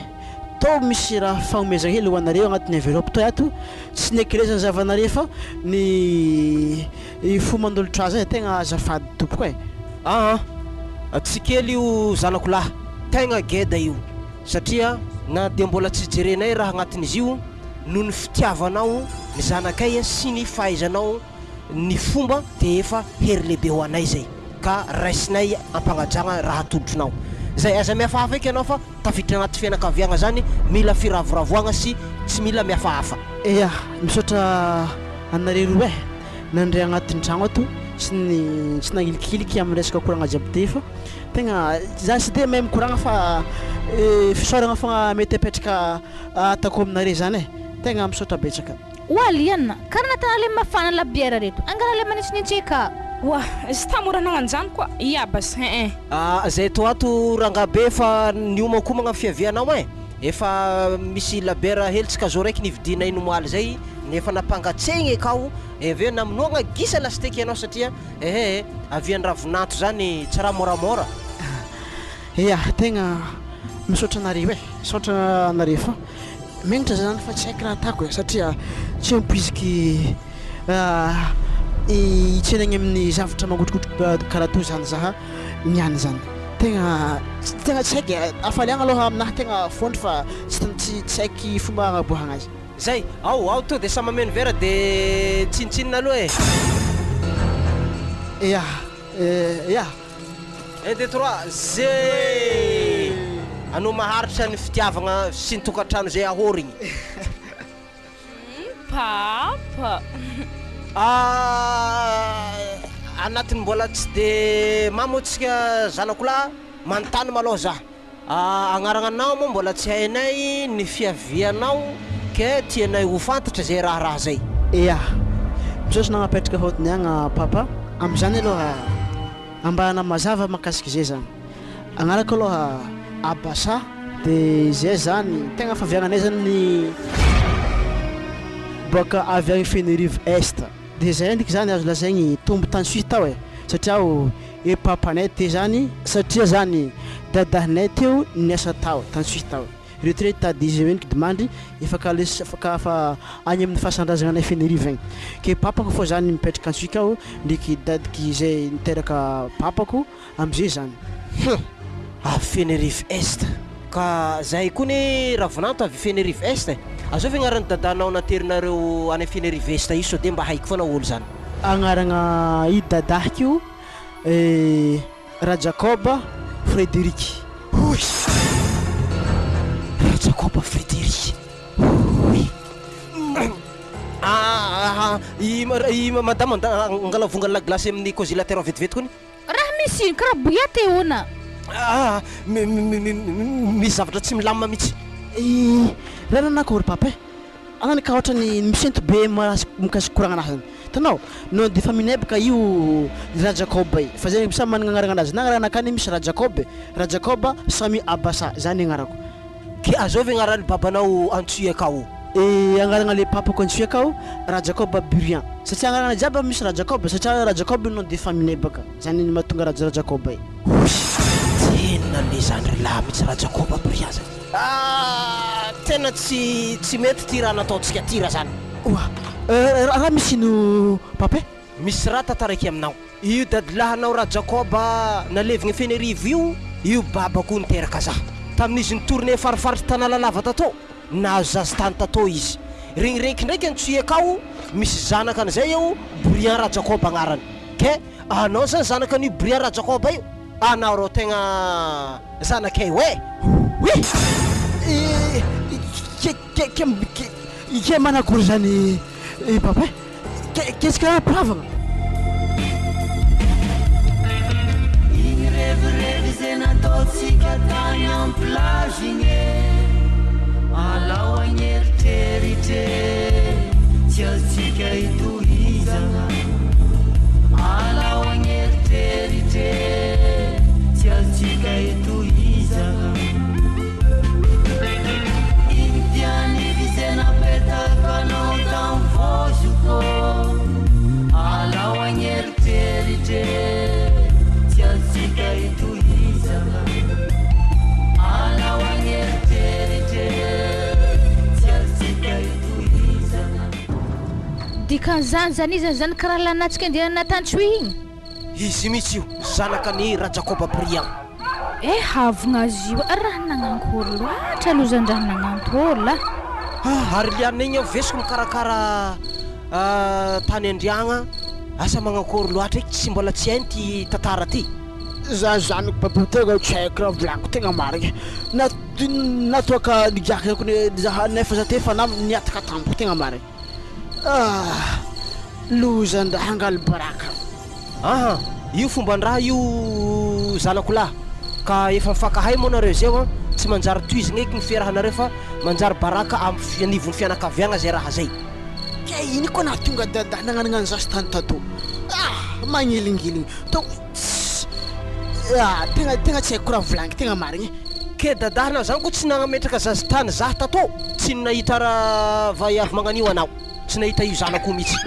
tô misy raha fagnomezagna hely ho anareo agnatin'ny enveloppe toi ato, tsy ny hakelezan'ny zavanareo fa ny fo manolotra azy e, tegna azafady tompoko e. Aa tsy kely io zanako lahy, tegna geda io. Satria na dia mbola tsy jerenay raha agnatin'izy io noho ny fitiavanao ny zanakay sy ny fahaizanao ny fomba dia efa hery lehibe ho anay izay ka raisinay ampagnajagna raha atolotrinao zay. Aza mihafahafa eky ianao fa tafiditra anaty fianakaviagna zany mila firavoravoagna sy tsy mila mihafahafa. Ea, misaotra anareo roa eh, nandray agnatin'ny tragno ato sy ny tsy nagnilikiliky amin'ny resaka koragna jiaby ty fa Tegna za tsy de mahay mikoragna fa fisaoragna fogna mety apetraka ataoko aminare zany e, tegna misaotra betsaka. Oa Liana, kara natana le mafana la bière reto, angala le manitsinitsy ka. Oa, izy ta mora nagnanjany koa, ia basy hein. Ah zay to ato rangah be efa niomankomagna am fiavianao ein, efa misy labiera hely tsy kazo raiky nividianay nomaly zay, efa nampangatsegny akao, avy eo namonoagna gisa lasiteky ianao satria Ehe e, avian ravinanto zany tsy raha moramora. Ea, tegna misaotra anareo e, misaotra anareo fa megnatra za zany fa tsy haiko raha atako e, satria tsy ampoiziky hitsena agny amin'ny zavatra mangotrokotroka karaha toy zany za niany zany, tegna tegna tsy haiko e, hafaliagna aloha aminahy tegna fôndro fa tsy tsy haiky fomba agnaboahagna azy. Zay, ao, ao to de samy mameno vera de tsinontsinona aloha e. Ya, ya. Un deux trois, zay! Anao maharitra ny fitiavagna sy ny tokantrano zay ahorigny. Papa. Ah, anatin'ny mbola tsy de mamo antsika zanako lahy, manontany malôha za. Agnaragnanao moa mbola tsy hainay ny fiavianao ke tianay ho fantatra zay raharaha zay. Ea, misaotra nagnapetraka hotiny agna papa, amizany aloha. Ambarana mazava mahakasika izay zany. Agnarako aloha Abasa de izay zany tegna faviagnanay zany boaka avy agny Fenerive Est. De zay ndriky zany azo lazaigny tombo tany Suisse tao e satria o e papanay te zany satria zany dadahinay teo niasa tao tany Suisse tao. Retraite tady izy ireny kidimandry efa ka les ka fa agny amin'ny fasan-drazagna anay Fenerive agny. Ke papako fô zany mipetraka antsika ao ndreky dadiky zay niteraka papako amizay zany. Hum! Avy Fenerive Est. Ka zahay koa ne Ravinanto avy Fenerive Est e! Azovy agnaran'i dadanao naterinareo any Fenerive Est io sao de mba haiko foana olo zany. Agnaragna i dadahiko io eh. Rajakoba Frederic. Hoy! Rajakoba Frederic. Hoy! Ah, i i madama angala vongany la glace amin'ny congélateur vetivety kony. Raha misy ino karaha boia te ona. Ah, misy zavatra tsy milamina mihitsy. I raha nanako ry papa eh. Any ka ohatrany misento be mikasika koragna anahy zany. Hitanao? Non de famille-nay bôka io Rajakoba io. Fa zay samy managna agnarana anazy. Na agnaranakah misy Rajakoba e. Rajakoba Samy Abasa, zany agnarako. Ke azovy agnaran'ny babanao antsoy akao? E agnarana le papako antsoy akao, Rajakoba Burian. Satria agnarana jiaby misy Rajakoba satria Rajakoba nom de famille-nay bôka. Zany no mahatonga Rajakoba io. Hoy! Tena le zandry lahy mitsy Rajakoba Burian zany. Ah tena tsy tsy mety ty raha nataontsika ty raha zany. Oa raha misy ino papa e? Misy raha tantaraiko aminao. Io dadilahinao Rajakoba nalevigny Fenerivo io, io babako niteraka za. Tamin'izy ni-tourner farifaritry Tanalalava tatô, nahazo zaza tany tatô izy. Regniregniky ndraiky antsoy akao, misy zanaka an'izay eo, Brian Rajakoba agnarany. Ke anao zany zanakan'io Brian Rajakoba io? Anao rô tegna zanakay oe! Oe! Ke ke ke manakory zany papa e? Ke ke tsy karaha mpihavagna? Igny revirevy ze nataontsika tany am plage igny e Alao agneritreritre tsy azontsika itohizagna Alao agneritreritre tsy azontsika itohizagna Igny dianify ze napetakanao tam vozoko Alao agneritreritre tsy azontsika itohizagna Alao agneritreritre tsy azontsika itohizagna. Dikan'izany zany iza zany karaha lanatsika andeha Tantsohihy igny? Izy mihitsy io, zanakan'i Rajakoba Brian. Eh havogna azy io raha nagnankory loatra lozan-draha nagnantôla. Ah ary liana igny aho vesiko mikarakara tany Andriagna asa magnankory loatra eky tsy mbola tsy hainy ty tantara ty. Za zanako papa tegna tsy haiko raha volagniko tegna marigny na na toa ka nigiaka za nefa za te fa na nihataka tampoka tegna marigny. Ah! Lozan-draha angalo baraka. Aha! Io fomban-draha io zanako lahy, ka efa mifankahay moa nareo zeo an, tsy manjary tohizigna eky ny fiarahanareo fa manjary baraka am anivon'ny fianakaviagna zay raha zay. Ke ino koa nahatonga dada nagnanagna an'zasy tany tato? Ah! Magnilingiligny to tss ah! Tegna tegna tsy haiko raha volagniko tegna marigny e. Ke dadahanao zany ko tsy nagnametraka zaza tany zah tato? Tsy nahita raha vaiavy magnan'io anao, tsy nahita io zanako io mihitsy.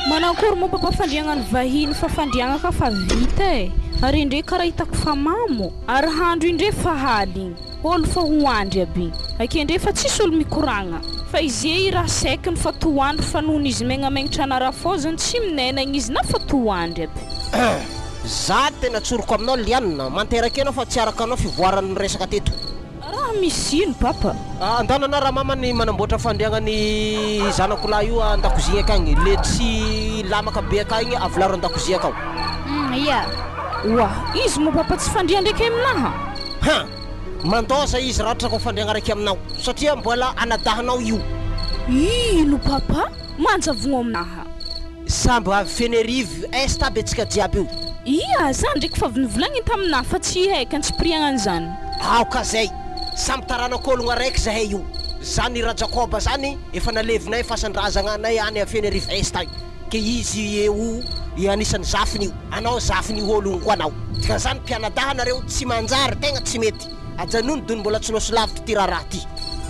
Manankory moa papa fandriagna ny vahiny fa fandriagna ka fa vita e! Ary indre kara hitako fa mamo, ary handro indre fa haligny, olo fa ho andry aby, ake ndre fa tsisy olo mikoragna, fa izy e i raha saikiny fa toandro fa nony izy megnamegnotra anarafôzany tsy minenagna izy na fa toandry aby. Za tena tsoriko aminao Liana, manteraka enao fa tsy araka anao fivoaran'ny resaka teto. Raha misy ino papa? Andana na ramama ny manamboatra fandriagna ny zanako lahy io andakozia akagny le tsy lamaka be akagny avilaro andakozia akao. Hum ia. Oa, izy moa papa tsy fandria ndraiky aminaha? Han! Mandaoza izy raha ohatra ka ho fandriagna raiky aminao satria mbola anadahinao io. Ino papa? Manjavogno aminaha. Samby avy Fenerive Est aby antsika jiaby io. Ia, za ndreky fa avy nivolagniny taminah fa tsy haiko antsipiriagna an'izany. Aoka zay! Samy taranak'ologna araiky zahay io. Zany Rajakoba zany efa nalevinay fasan-drazagna anay any Fenerive Est agny. Ke izy eo. I anisan'ny zafiny io. Anao zafin'io olo io koa anao. Dikan'izany mpianadahy anareo tsy manjary tegna tsy mety. Ajanony dony mbola tsy lôso lavitry ty raharaha ty.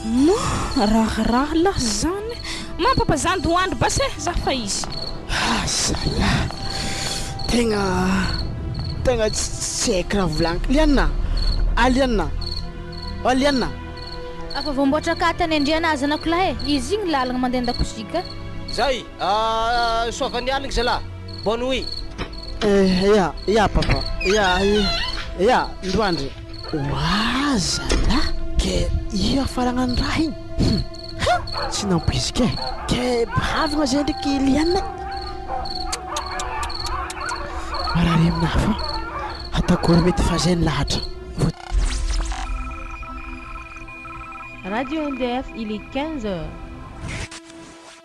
Moa raharaha lahy zany. Ma papa zany doandry basy eh za fa izy. Ah zalah! Tegna tegna tsy haiko raha volagniko. Liana! Ah Liana! Ah Liana! Afa voamboatra akatany Andriana zanako lahy e! Izy igny lalagna mandeha an-dakozia ka. Zay! Ah soavan'ny aligny zalah! Bonne nuit! Eh ya ya papa ya ya ndoandry. Oa zalah! Ke io hafaragna ny raha igny? Hum! Ha! Tsy nampoiziko e! Ke havagna zay ndraiky Liana e! Marary aminahy fa ataoko mety fa zay ny lahatra. Radio MDF, il est 15 heures.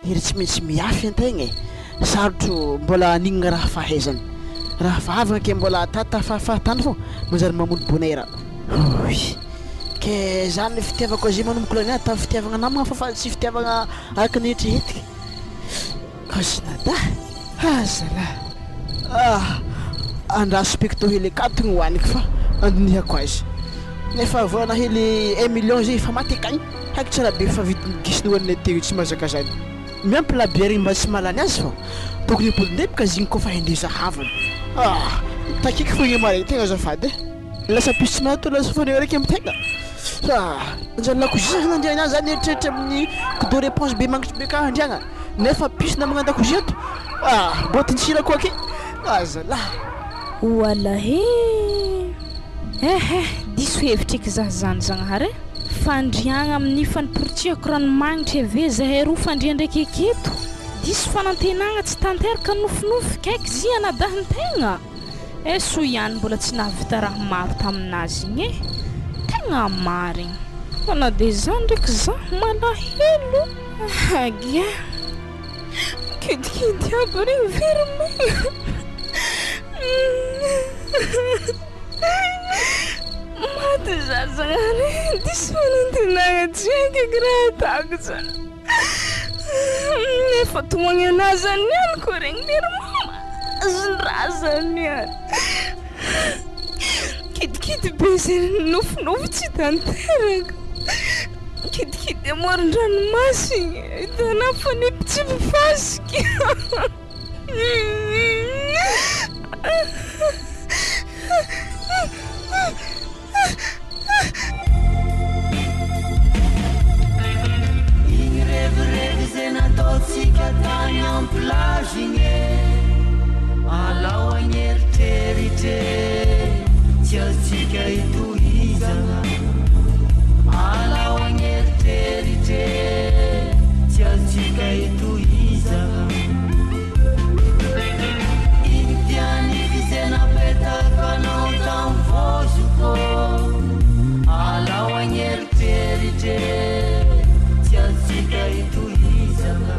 Hery tsy maintsy miafy antegna e! Sarotro mbola anignana raha fahaizana. Raha fahavagna ke mbola atata fahafahatany fô manjary mamono bonera. Hoy. Ke zany fitiavako azy manomboko lany ahy tamin'ny fitiavagna namagna fa fa tsy fitiavagna araka ny eritreretiko. Kasinada. Ah zalah. Ah! Andraso pecto hely akato ny hohaniko fa andinihako azy. Nefa volana hely un million zay efa maty akagny. Haiko tsara be fa vidin'ny gisa nohanina teo io tsy mahazaka zany. Miampy la bière igny mba tsy mahalany azy fa tokony hipodin-deboka izy igny koa fa hendeza havana. Ah! Takiako fo igny maraigny tegna azafady eh. Lasa piso tsy maty lasa faneho raiky amy tegna. Ah! Nanjary lakozia zany andriagna zany eritreritra amin'ny kdo réponse be mangitry be ka andriagna. Nefa piso namagna an-dakozia ato. Ah! Boatin-tsira koa aky. Ah zalahy. Walahi eh eh diso hevitra eky zah zany Zagnahary eh! Fandriagna amin'ny faniporitsihako ranomagnitra eve zahay roa fandria ndraiky eketo! Diso fanantenagna tsy tanteraka nofinofy kaiky zy anadahin-tegna! Eh soa ihany mbola tsy nahavita raha maro taminazy igny eh! Tegna marigny! Fa na de zany ndraiky zah malahelo! Agia! Kidikidy aby regny very maina. Maty za Zagnahary e, diso fanantenagna tsy haiko eky raha ataoko zany. Efa tomagny anahy zany niany ko regny lery mama, azon-draha zany niany. Kidikidy be zay nofinofy tsy tanteraka. Kidikidy amoron-dranomasina, ahitana fanipitsipy fasika. Igny revirevy zay nataontsika tany am-plage igny e Alao agn'eritreritra e Tsy azontsika itohizana Alao agn'eritreritra e Tsy azontsika itohizana Igny tianify zay napetakanao tam vozoko Alao agn'eritreritra e Tsy azontsika itohizana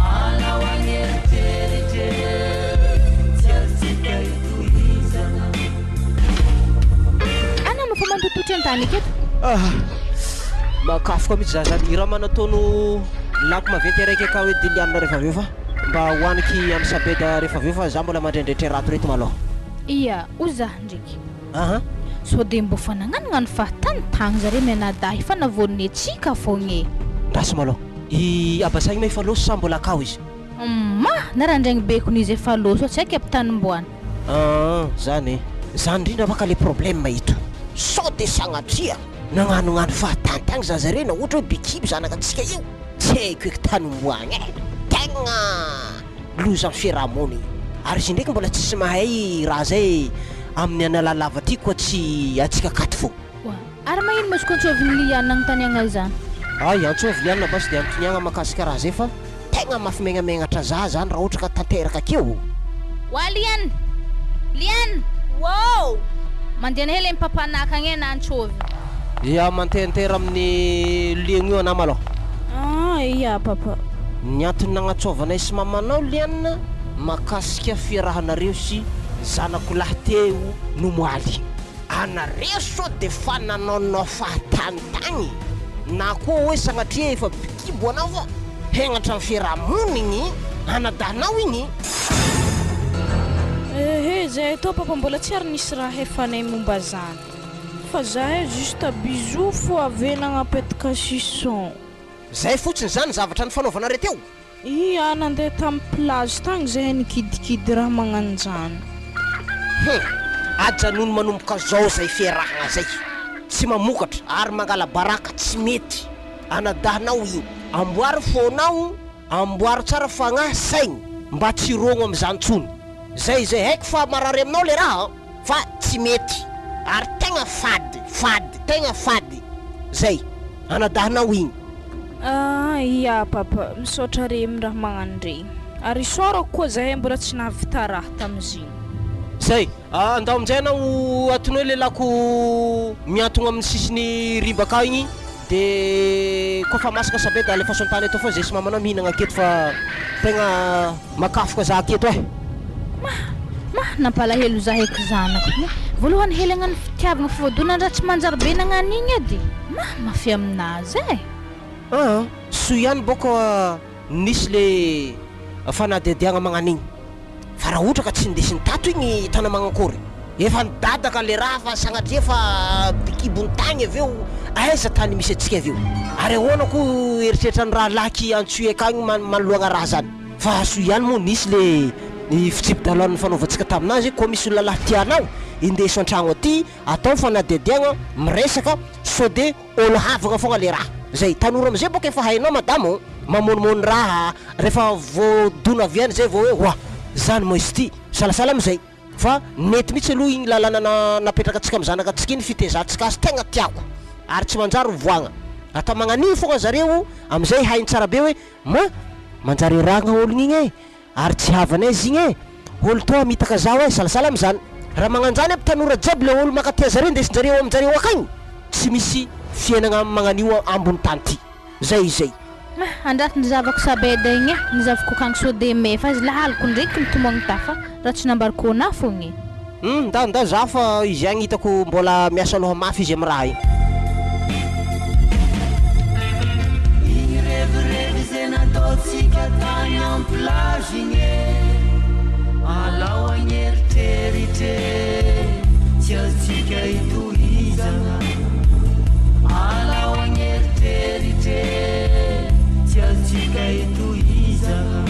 Alao agn'eritreritra e Tsy azontsika itohizana Ana no fa mandototry an-tany aketo. Ah! Makafoka mihitsy za zany. I raha manataono lako maventy araiky akao edy Liliane rehefa avy eo fa mba hoaniky am sabeda rehefa avy eo fa za mbola mandrendretre rato reto malôha. Ia, hoy zah ndreky. Aha. Sao de mbô fa nagnanognano fahatany tagny zare mianadahy fa navônine tsika fogna e. Ndraso malôha. I Abasa igny ma efa lôso sa mbola akao izy? Humm! Narandraigny be kony izy efa lôso tsy haiko aby tany omboany. Aa zany e! Zany indrindra va ka le problème eto. Sao de sagnatria nagnanognano fahatany tagny zaza reny ohatra hoe bekibo zanaka antsika io, tsy haiko eky tany omboagny e! Tegna loza am fiarahamonigny. Ary izy ndraiky mbola tsisy mahay raha zay amin'ny Analalava aty koa tsy antsika akato fô. Oa. Ary magnino ma izy ko antsôviny Liana agnontaniagna izany? Ay, antsôvy Liana basy de antoniagna makasika raha zay fa tegna mafy megnamegnatra za zany raha ohatra ka tanteraka akeo. Oa Liana! Liana! Wow! Mandehana hely amy papanaka agny e na antsôvy. Ya mantehantera amin'ny liagno io anah malôha. Ah ya papa. Ny antony nagnantsôvanay sy mamanao Liana makasika fiarahanareo sy zanako lahy teo nomoaly. Anareo sao de fa nanaonao fahatany tagny na koa hoe sagnatria efa bikibo anao fa hegnatra ny fiarahamonigny anadahinao igny. Zay tô papa mbola tsy ary nisy raha hefanay momba zany fa zahay juste bisous fô avy nagnapetaka suçon. Zay fotsiny zany zavatra nifanaovanareo teo? Ia, nandeha tamin'ny plage tagny zahay nikidikidy raha magnanjany. Hum! Ajanony manomboka zao zay fiarahagna zay. Tsy mamokatra ary mangala baraka tsy mety. Anadahinao igny. Amboary fônao, amboary tsara fagnahy, saigny mba tsy hirôgno amizany tsony. Zay zay haiko fa marary aminao le raha an! Fa tsy mety. Ary tegna fady, fady, tegna fady. Zay. Anadahinao igny. Ah ia papa, misaotra re am raha magnano regny. Ary isaorako koa zahay mbola tsy nahavita raha tamzigny. Zay. Andao aminjay anao atonoy le lako miantogno amin'ny sisiny rimba akao igny de kôfa masaka sabe de alefaso an-tany atao fa zay sy mamanao mihinagna aketo fa tegna makafoka za aketo eh. Mah! Mah! Nampalahelo za eky zanako eh! Voalohany hely agnano fitiavagna fo voadona ndra tsy manjary be nagnano igny edy! Mah! Mafy aminazy eh! Aa! Soa ihany bôka nisy le fanadihadiagna magnano igny fa raha ohatra ka tsy nindesiny tato igny tana magnankory efa nidadaka le raha fa sagnatria fa bikibony tagny avy eo aiza tany misy antsika avy eo ary ahoana koa eritreritra ny rahalahy antsoy akagny manoloagna raha zany fa soa ihany moa nisy le ny fitsipi-dalàna nifanaovantsika taminazy koa misy olona lahy tianao indeso an-tragno aty atao fanadihadiagna miresaka sao de Olo havagna fogna le raha. Zay tanora amizay boka efa hainao madama ô, mamonomono raha refa voadona avy any zay vao hoe oa zany moa izy ty, salasala amizay. Fa nety mitsy aloha igny lalana na napetrakatsika am zanakatsika iny fitezantsika azy tegna tiako ary tsy manjary ovoagna. Atao magnan'igny fogna zareo amizay hainy tsara be hoe ma manjary eragna ologno igny e. Ary tsy havanay zigny e! Olo toa hamitaka zaho e! Salasala amizany. Raha magnanjany aby tanora jiaby le olo mankatia zare ndesinjareo ao aminjareo akagny tsy misy fiainagna magnanio ambony tany ty. Zay izay. Ah, andraso ny zavako sabeda igny eh, ny zavoko akagny sao de may fa izy lahaliko ndreky mitomagny tafa raha tsy nambariko anah fogna e. Hum, ndao ndao zaho fa izy agny hitako mbola miasa loha mafy izy am raha igny. Igny revirevy zay nataontsika tany am plage igny e Alao agneritreritra e Tsy azontsika itohizagna Alao agneritreritra e Tsy azontsika itohizagna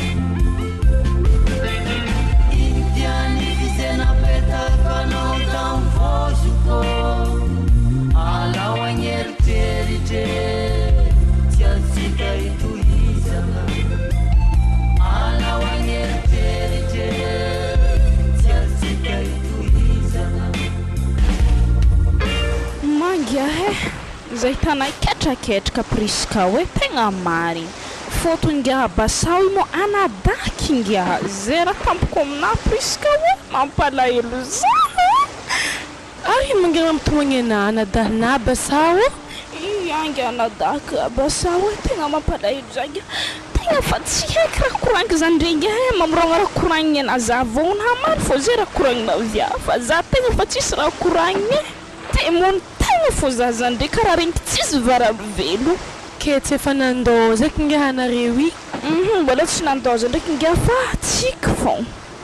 Iny dia nify izay napetako anao tamin'ny vozoko Alao agneritreritra e Tsy azontsika itohizana Alao agneritreritra e Tsy azontsika itohizana Mangiahy eh! Zay hitanay ketraketraka Prisca hoe tegna marigny. Fôtony ngiaha Basao io moa anadaky ngiaha zay raha tampoko aminah Prisca ô mampalahelo zah a! Ary mangina mampitomagny anah anadahinah Basao ô! Ia ngiaha anadahiko Basao e tegna mampalahelo zah ngiaha tegna fa tsy haiko raha koragniko zany ndre ngiaha e mamorogna raha koragnigny anah zah vôgno hamaly fô zay raha koragninao viavy fa zah tegna fa tsisy raha koragnigny e! Te mono tegna fô zah zany ndre karaha regniky tsisy varabivelo. Ke tsy efa nandôza eky ngiahy anareo i? Hum mbola tsy nandôza ndraiky ngiahy fa tsiky fô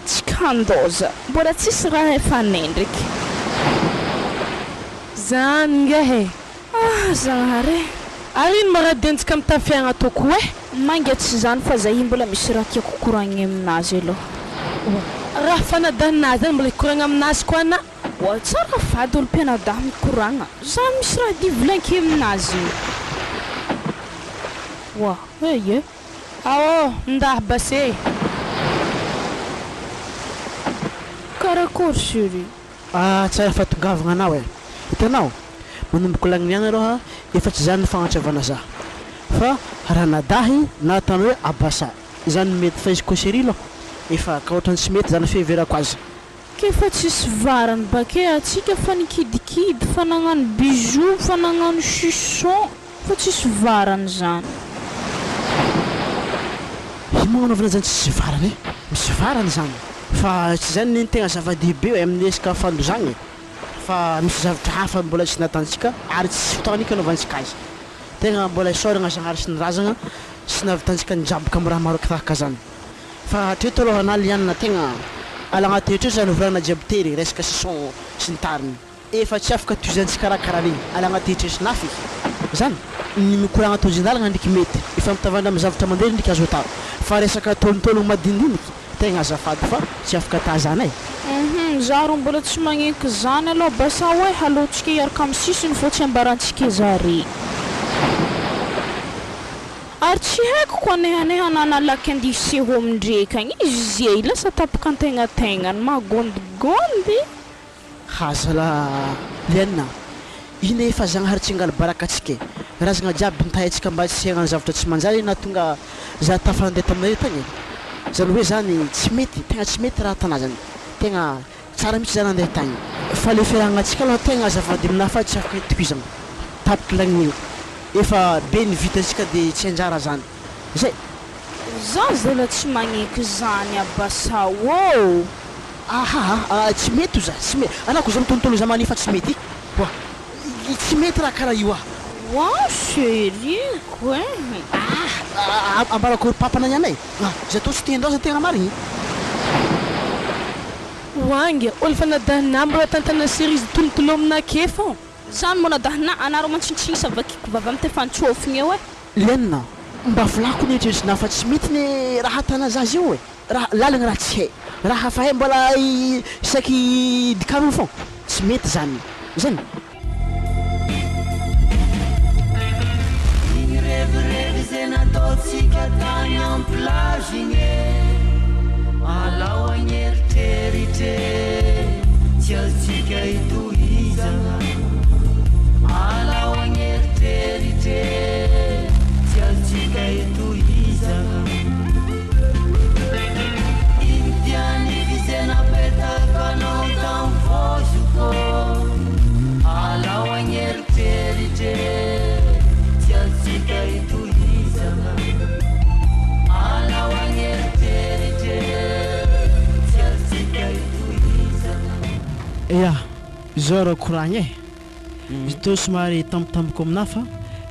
tsika handôza mbola tsisy raha efa nendriky. Zany ngiahy e! Ah Zagnahary e! Ary ino ma raha diantsika mitafy agna atao ko e? Mainga tsy zany fa zay mbola misy raha tiako koragnigny aminazy aloha. Raha fanadanazy zany mbola hikoragna aminazy koa ana? Oa tsara vady olo mpianadahy mikoragna za misy raha divolenky aminazy io. Oa eh eh. Aô ndah base. Karakôry chérie? Ah tsara fahatongavagna anao eh. Hitanao, manomboka lagny niany aloha efa tsy zany ny fagnantsovana za fa ranadahy na ataonao hoe abasa zany no mety fa izy koa chérie aloha efa ka ohatrany tsy mety zany fiheverako azy. K'efa tsisy varany bake atsika fa nikidikidy fa nagnano bisous fa nagnano suçon fa tsisy varany zany. Ino moa agnanaovana zany tsisy varany e? Misy varany zany fa tsy zany ny tegna zava-dehibe amin'ny resaka fandozagna e! Fa misy zavatra hafa mbola tsy natantsika ary tsisy fotoagna eky anaovantsika azy. Tegna mbola isaoragna Zagnahary sy ny razagna sy nahavitantsika nijaboka am raha maro tahaka zany. Fa hatreto aloha na lianina tegna. Alagna teotreo zany volagna jiaby tery resaka sison sy ny tariny. Efa tsy afaka tohizantsika raha karaha regny. Alagna teotreo sy Zany ny mikoragna tohizan-dalagna ndriky mety. Ifampitavandra amy zavatra mandeha ndriky azo atao. Fa resaka tôlotôlogno madinidiniky tegna azafady fa tsy afaka atà zany e. Hum za rô mbola tsy magneky zany aloha basa oe haleontsika hiaraka am sisiny fô tsy ambarantsika zare. Ary tsy haiko ko anehaneha nanalaky andihy seho amindreka agny izy zey lasa tapaka antegnategnany magondigondy. Hazala Liana, ina efa Zagnahary tsy angala baraka antsika e! Razagna jiaby nitahy antsika mba tsy hagnano zavatra tsy manjary nahatonga za tafandeha taminareo tagny e! Zany hoe zany tsy mety, tegna tsy mety raha tana zany, tegna tsara mihitsy za nandeha tagny, fa le fiarahagnantsika aloha tegna azafady aminahy fa tsy afaka itohizagna, tapitry lagniny io, efa be ny vitantsika de tsy anjara zany, zay. Za zala tsy magneky zany Abasa ô! Ahaha tsy mety oza, tsy mety, anao ko za mitonotono za mania fa tsy mety oa, tsy mety raha karaha io ah. Oa chérie ko eh. Ah ambarako ry papa nay anay ah, za tô tsy te handao za tegna marigny. Oangy, olo fa nadahinà mbola tantana cerise tolotolomina ake fô. Zany moa nadahinà anareo mantsinintsinisa vakiko vava mitefantsôfigna eo eh. Liana, mba volako ny eritreritrinà fa tsy mety ny raha atana zaza io e! Raha lalagna raha tsy hay, raha hafa hay mbola isaky dikarogno fô, tsy mety zany, zany. Igny revirevy ze nataontsika tagny am plage igny e Alao agneritreritre tsy azontsika itohizagna Alao agneritreritre tsy azontsika itohizagna Iny tian'izy ze napetakanao tam vozoko Alao agneritreritre tsy azontsika itohizagna Alao agneritreritre tsy azontsika itohizagna. Ya, zao rô koragna e, izy tô somary tampotampoka aminah fa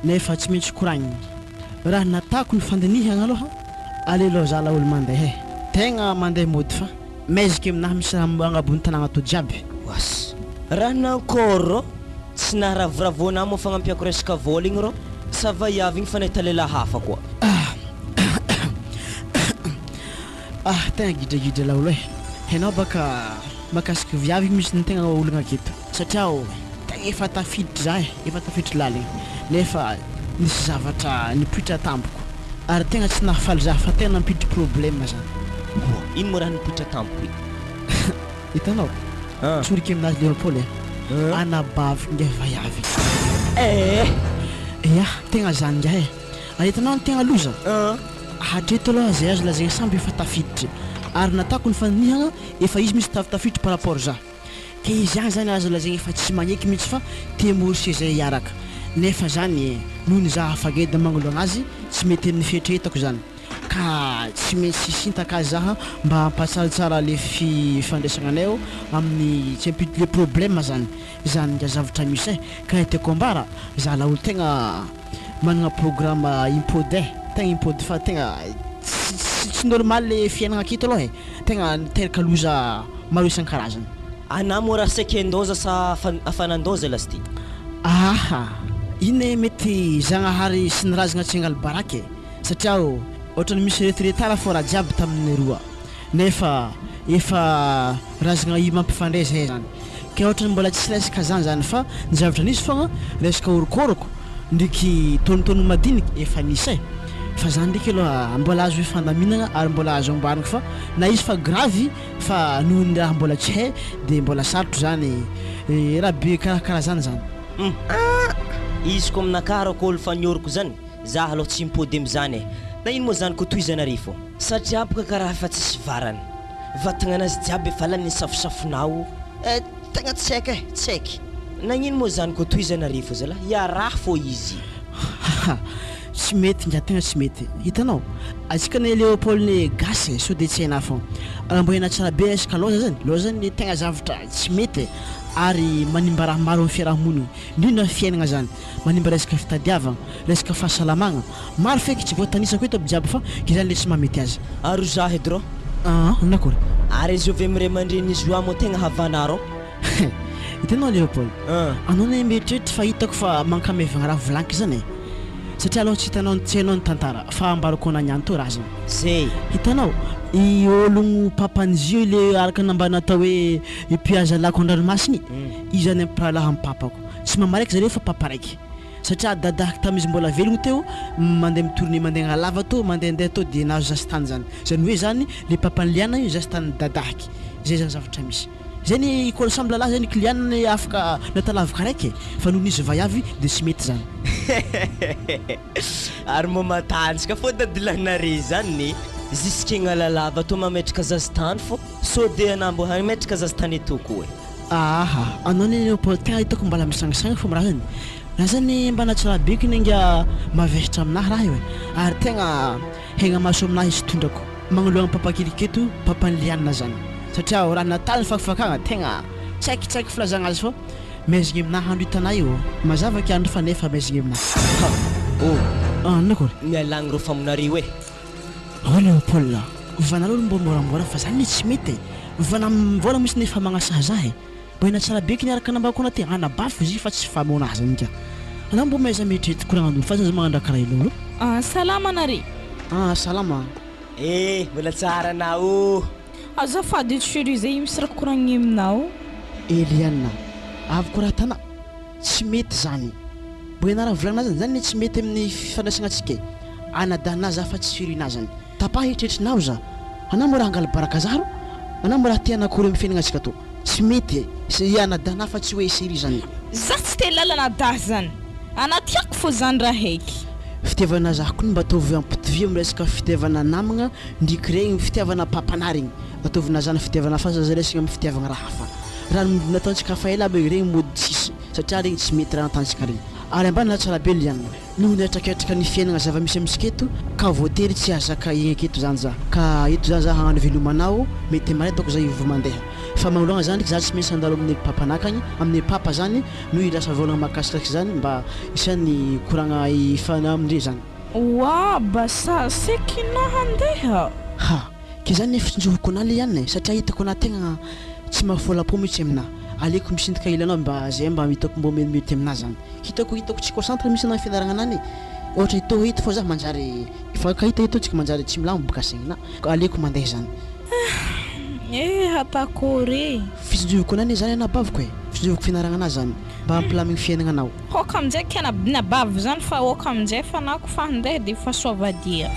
nefa tsy maintsy koragnina. Raha natako ny fandinihagna aloha, aleo za laolo mandeha e, tegna mandeha mody fa maiziky aminahy misy raha agnabon'ny tanagna tô jiaby. Oas! Raha nankôry rô, tsy naharavoravo anah moa fagnampiako resaka vôla igny rô, sa vaiavy igny fa nahita lehilahy hafa koa. Ah tegna gidragidra laolo e! Hainao baka mahakasiky viavy igny misy ny tegna olagna aketo satria o tegna efa tafiditry za e, efa tafiditry laligny nefa nisy zavatra nipoitra tampoko ary tegna tsy nahafaly za fa tegna nampiditry problème zany. Koa ino moa raha nipoitra tampoko iny? Hitanao? Tsoriko aminazy Leopold e, anabaviko ingahy vaiavy. Eh! Ya, tegna zany ingahy e! Ary hitanao ny tegna loza? Hatreto aloha zay azo lazaigna samby efa tafiditry ary natako ny fandinihagna efa izy mihitsy tafitafiditry par rapport za ke izy ihany zany azo lazaigna efa tsy magneky mihitsy fa te morse zay hiaraka nefa zany noho ny za hafageda magnoloagna azy tsy mety amin'ny fieritreretako zany ka tsy maintsy hisintaka azy zaha mba hampatsaratsara le fifandraisagna anay ao amin'ny tsy hampiditry le problème zany zany nga zavatra misy e ka ny tiako ambara za laolo tegna managna programme impody eh, tegna impody fa tegna tsy tsy tsy normal le fiaignana aketo aloha e, tegna niteraka loza maro isan-karazany. Anà moa raha saika handaoza sa afa nandaoza lasy ty? Aha! Iny e mety Zagnahary sy ny razagna tsy angalo baraka e, satria o ohatrany misy retretara fô raha jiaby tamin'ny roa. Nefa efa razagna io mampifandray zahay zany ke ohatrany mbola tsy resaka zany zany fa ny zavatra nisy fogna resaka orokoroko ndriky tônotôno madiniky efa nisy e fa zany ndriky aloha mbola azo ifandaminagna ary mbola azo amboarigna fa na izy fa gravy fa noho ny raha mbola tsy hay de mbola sarotro zany raha be karakaraha zany zany. Hum ah! Izy ko aminakahy rô kôl fa nioriko zany Za aloha tsy mipody amizany e! Na ino moa zany ko tohizana ry fô? Satria boka karaha efa tsisy varany. Vatagnanazy jiaby efa lany safosafonao eh! Tegna tsy haiko eh! Tsy haiky. Nagnino moa zany ko tohizana ry fô zalah? Iaraha fô izy. Haha! Tsy mety nga tegna tsy mety. Hitanao? Antsika anie Léopold ny gasy e, sao de tsy hainà fô. Raha mbo hainà tsara be resaka lôza zany, lôza zany tegna zavatra tsy mety e, ary manimba raha maro amin'ny fiarahamonigny, indrindra fiaignana zany. Manimba resaka fitadiavagna, resaka fahasalamagna, maro feky tsy voatanisako eto aby jiaby fa izany le tsy mahamety azy. Ary ho za edy rô. Aa nakory? Ary izy io ve miray aman-dreny izy io amo tegna havanarô? Hitanao Léopold, anao anie mieritreritra fa hitako fa mankamevagna raha volaniko zany e! Satria aloha tsy hitanao tsy hainao ny tantara fa ambarako anao niany to raha zany. Zay. Hitanao, i ologno papan'izy io le araka ny mba natao hoe mpihaza lako an-dranomasina i, io zany mpirahalahy amin'ny papako. Tsy mama raiky zareo fa papa raiky. Satria dadahako tamin'izy mbola velogno teo, mandeha mi-tourner mandeha agnalava tô, mandehandeha tô dia nahazo zasitany zany. Zany hoe zany le papan'i Liana io zasitanin'i dadahaky. Zay zany zavatra misy. Zay ny koa samy lalahy zany client ny afaka natao lavaka araiky e, fa noho izy vaiavy de tsy mety zany. Ary mbô matanjaka fô dadilahinare zany ne, jusque Agnalalava tô mametraka zaza tany fô, sô de anah mbô hametraka zaza tany eto koa e. Aaha, anao anie Léopold tegna hitako mbala misangisangy fô raha zany, raha zany mba natsarabeko iny angia mavesatra aminahy raha io e, ary tegna Hegnamaso aminahy izy tondrako magnoloagna papa kelikely papan'i Liana zany satria raha nataly ny fakofakagna tegna tsy haiko tsy haiko filazagna azy fô maizigny aminahy andro hitanah io mazava ky andro fa nefa maizigny aminahy. Ha! Oh! Ah nakory? Mialagny reo famonareo e! Ao Léopold a! Vanareo ro mbô môramôra fa zany ne tsy mety e! Vana mivôla mitsy nefa magnasaha zah e! Mba ena tsara be kny araka nambako anah ty anabaviko izy fa tsy famona azy nika anah mbo mahaiza mieritreritra koragnan'olo fa zaza magnano raha karaha ilo io. Ah salama nare. Ah salama. Eh mbola tsara anao oh. Azafady ry chérie zay misy raha koragniny aminao. Eliana, avy ko raha tana, tsy mety zany. Mbo ianara volagnina zany, zany ne tsy mety amin'ny fifandraisagna antsika e. Anadahinah za fa tsy chérie-nah zany. Tapaha eritreritrinao za. Anah mbo raha hangala baraka za ro? Anah mbo raha te hanakory amin'ny fiaignana antsika tô? Tsy mety e! Sy anadahy fa tsy hoe serie zany. Za tsy te lala anadahy zany. Ana tiako fô zany raha heky. Fitiavana za kony mba ataovy ampitovio am resaka fitiavana namagna ndriky regny fitiavana papana regny ataovy zany fitiavana fa aza raisigna am fitiavagna raha hafa raha nataontsika hafa ela aby regny mody tsisy satria regny tsy mety raha nataontsika regny ary ambany la tsara be liana. Noho ny hatraketraka ny fiainagna zava-misy amintsika eto ka voatery tsy hahazaka hiaigna eto zany za. Ka eto zany za hagnano veloma anao, mety maray ataoko za hivo mandeha. Fa magnoloagna zany za tsy maintsy handalo amin'ny papa nakagny, amin'ny papa zany no hilasa vôlagna mahakasikasiky zany mba isan'ny koragna ifana amindre zany. Oa basa sekinà handeha. Ha! Ke zany nefa tsinjoviko anah le ihany e, satria hitako anah tegna tsy mahafola-po mihitsy aminah. Aleoko misintaka ilanao mba zay mba hitako mbô metimety aminah zany. Hitako hitako tsy concentre mihitsy anah fianaragna anah anie. Ohatra ito ito fô zah manjary mifankahita eto tsika manjary tsy milamo boka saigna ka aleoko mandeha zany. Eh atakory e. Fitsinjoviko anah anie zany anabaviko e, fitsinjoviko fianaragna anah zany mba hampilamigny fiaignana anao. Aoka aminjay kay anabavy zany fa aoka aminjay fa na ko fa handeha dia efa soavadia.